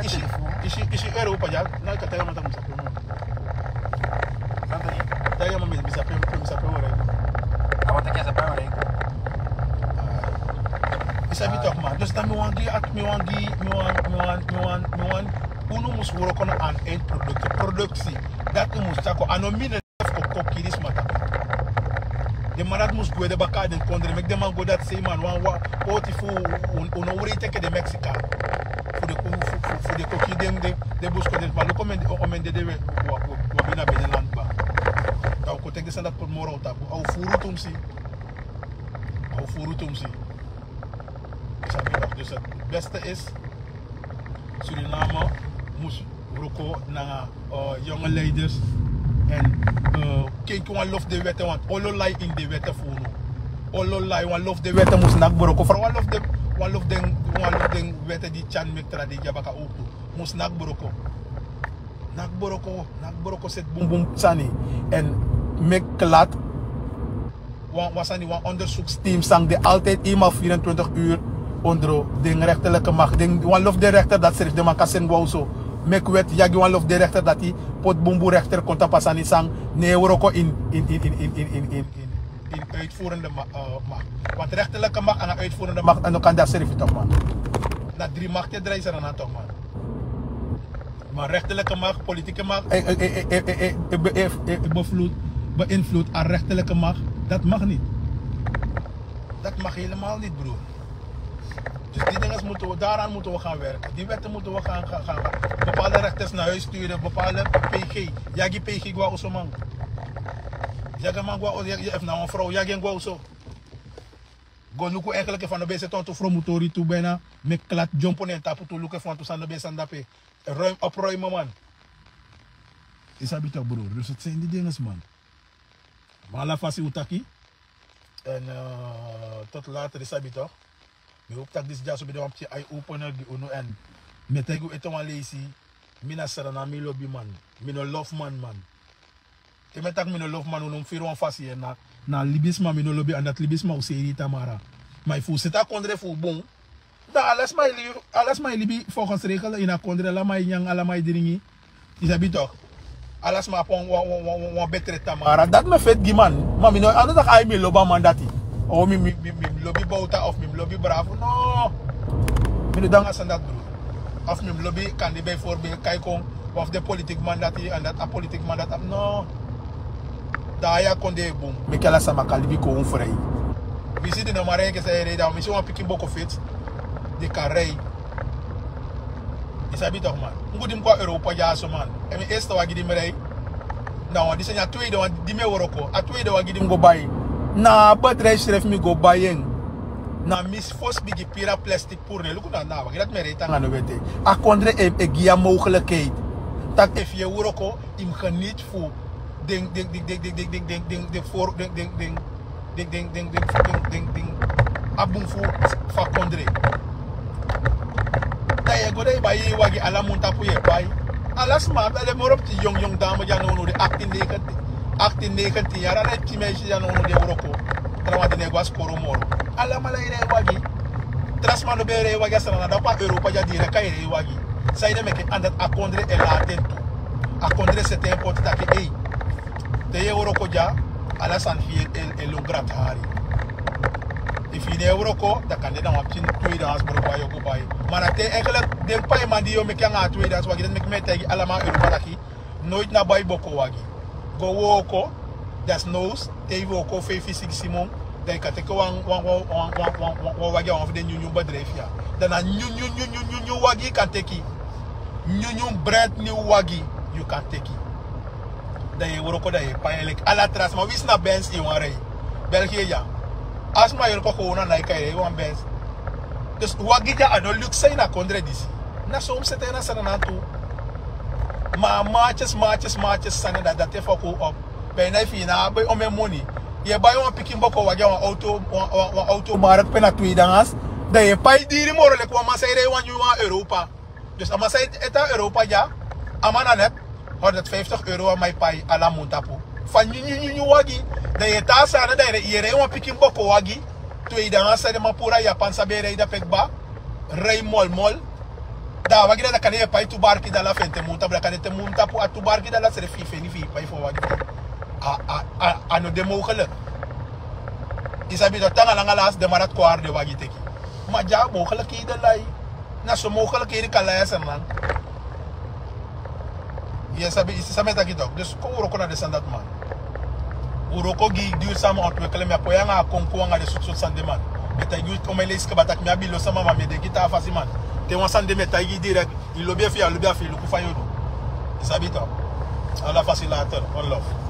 isi, isi, isi Europa dya, na i kan taigi a man taki mi sabi pe, man. Taigi a man mi, mi sabi pe, mi sabi pe wara. A man taki a sabi pe wara. I sabi toch, man. Dus dan mi wani gi, mi wani gi, mi wani, mi wani, mi wani, mi wani. Unu mus wroko na a eindproduct, productie. Dati mus taki, a no mi ne fu kon kiri sma tapu. Den man dati mus gwe de baka a den kondre, meki den man go dati sei, man, wan, wan poti fu un, un no wreiti enke den Mexican. Fu den, fu, fu, fu den koki den den buskondre fu man luku omen de den we wan bina bene landba. Dan un kon teki den sani dati poti moro a un tapu a un furu tumsi. A un furu tumsi. Sabi dat dus het beste is Suriname mus wroko nanga yonge leiders en keki wan lof de wete want olo lai in de wete fu unu. Olo lai wan lof de wete mus nak broko fran wan lof de wan lof den wan lof den wete di tyan mek tra de dya baka owktu mus nak broko. Nak broko nak broko seti bunbun sani en mek klat wan wan sani wan onderzoeksteam san de altijd eenmaal vierentwintig uur ondro den rechterlijke macht den wan lof den rechter dat srif den man kan seni gwa oso. Meki wet yagi wan lof den rechter dati poti bunbun rechter kon tapu a sani san ne e wroko in in in in in in in in in uitvoerende macht. Want rechterlijke macht en uitvoerende macht en kan dat srif tok man. Na drie macht e drijsere na tok man. Maar rechterlijke macht, politieke macht, bevloed, beïnvloed aan rechterlijke macht. Dat mag niet. Dat mag helemaal niet, broer. Dus die dingen moeten we, daaraan moeten we gaan werken. Die wetten moeten we gaan, gaan, gaan, gaan. Bepaalde rechters naar huis sturen, bepaalde P G. Yagi P G gwa oso man. Yagi man gwa oso, yagi, of na een vrouw, yagi gwa oso. Go luku eigenlijk van de bezit on to fromutori tu bijna. Met klat jump on en tapu tu luku van tu san de bezit dape. Ruim opruimen man. Is a bitter broer. Dus het zijn die dingen man. Maar ala fasi utaki. En uh, tot later is a bitter. Mi hoop dat dit jaar zo bij de wampje eye opener die unu en met ego eten wan leisi. Mi na sara na mi lobby man. Mi no love man man. Te mi e taki mi no lobi man unu mus firi wan fasi na na libisma mi no lobi an dati libisma o seri tamara. Ma efu un seti a kondre fu un bun, dan ala sma e libi ala sma e libi folgens regel ini a kondre ala man e nyan ala man e dringi. Yu sabi tok? Ala sma abi wan wan wan wan betre tamara dati mi e feti gi man. Ma mi no a no taki ai mi lobi a man dati. O mi mi mi mi lobi bowta of mi lobi brafu no. Mi no du anga sani dati bro. Of mi lobi kande bijvoorbeeld kai kon of de politiki man dati an dati a politiki man dati abi no. Dan a ya kon de e bun. Meki ala sama kan libi kon un frei. Mi si di no man rei enke san e rei dan mi si wan pikin boko feti. Di kan rei. Yu sabi tok man? Ngu di mi kon a europa dyaso man. Èn mi eerste wagi di mi rei na wan di sani a tweede wan di mi e wroko a tweede wagi di mi go bai. Na a bedrijfsrefi mi go bai en. Na mi fosi bigin piri a plastik puru ne luku na na wagi dati mi e rei tanga no wete. A kondre e gi yu a mogelijkheid tak' efu yu e wroko yu mus geniet fu den den den den den den den den den den den den den den den den a bun fu fu a kondre. Dan yu e go dan yu bai yu e wagi ala mun tapu yu e bai. Ala sma abi ala e moro pikin yong yong dame di a nownow de aktin negentin aktin negentin yari ala e pikin meisi di a nownow de wroko. Trawan di no e go a skoro moro. Alamala e rei wagi. Tra sma no ben e rei wagi a srana dan fu a europa di a direk a e rei wagi. San yu de meke an dati a kondre e laten tu. A kondre sete en poti taki ei. Te yu e wroko dya ala sani fi yu e lon grati hari. Efu yu no e wroko dan kande na wan pikin tweede hans broko a yu o go bai. Ma na te enkelek den paiman di yu o meke anga a tweede hans wagi dati meke mi e taigi alama a europa taki noiti na bai boko wagi. Go wooko. Desnoods te yu wooko feifi sigisi mun dan yu kan teke wan wan wan wan wan wan wagi a wan fu den nyunyun bedrijfi ya. Dan na nyunyun nyunyun nyunyun wagi yu kan teki. Nyunyun brand new wagi yu kan teki. Dan yu e wroko dan yu e pai en leki ala tra sma winsi na bens yu wan rei. België ya. A sma yu e wroko kon na naika yu rei wan bens. Dus wagi dya a no luxe ini a kondre disi. Na so un mus sete en na sani na tu. Ma a matyes matyes matyes sani dati dati e foku un op. Bina efu yu na abi omen moni yu e bai wan pikin boko wagi a wan auto wan auto mark pe na tweede hans. Dan yu e pai diri moro leki wan man san e rei wan nyun wan europa. Dus a man san e tan europa dya. A man na net honderdvijftig euro a man e pai ala mun tapu. Fa nyun nyun nyun wagi. Dan yu e tan a sani dan yu e rei wan pikin boko wagi. Tweede hans san den man puru a japan san ben e rei dape kba. Rei molmol. Dan a wagi dati a kande yu e pai tu barki dala fu en te mun tapu dan kande te mun tapu a tu barki dala srefi yu feni fu yu pai fu a wagi. A a a a no de mogelik. Yu sabi dati anga langa lasi den man dati kon hari den wagi teki. Ma dya a mogelikheden lai. Na so mogelikheden kan lai a sani man. Yu e sabi yu si san mi e taki tok dus kon wroko na den sani dati man. Wroko gi yu diri sama ontwikele mi a poi anga a konku anga den sotu sotu sani de man. Mi e taigi yu omen leisi kaba taki mi abi lo sama ma mi e denki taa fasi man. Te wan sani de mi e taigi yu direct. Yu lobi efu yu á lobi, a fu yu luku fa yu o du. Yu sabi tok. Ala fasi later. One love.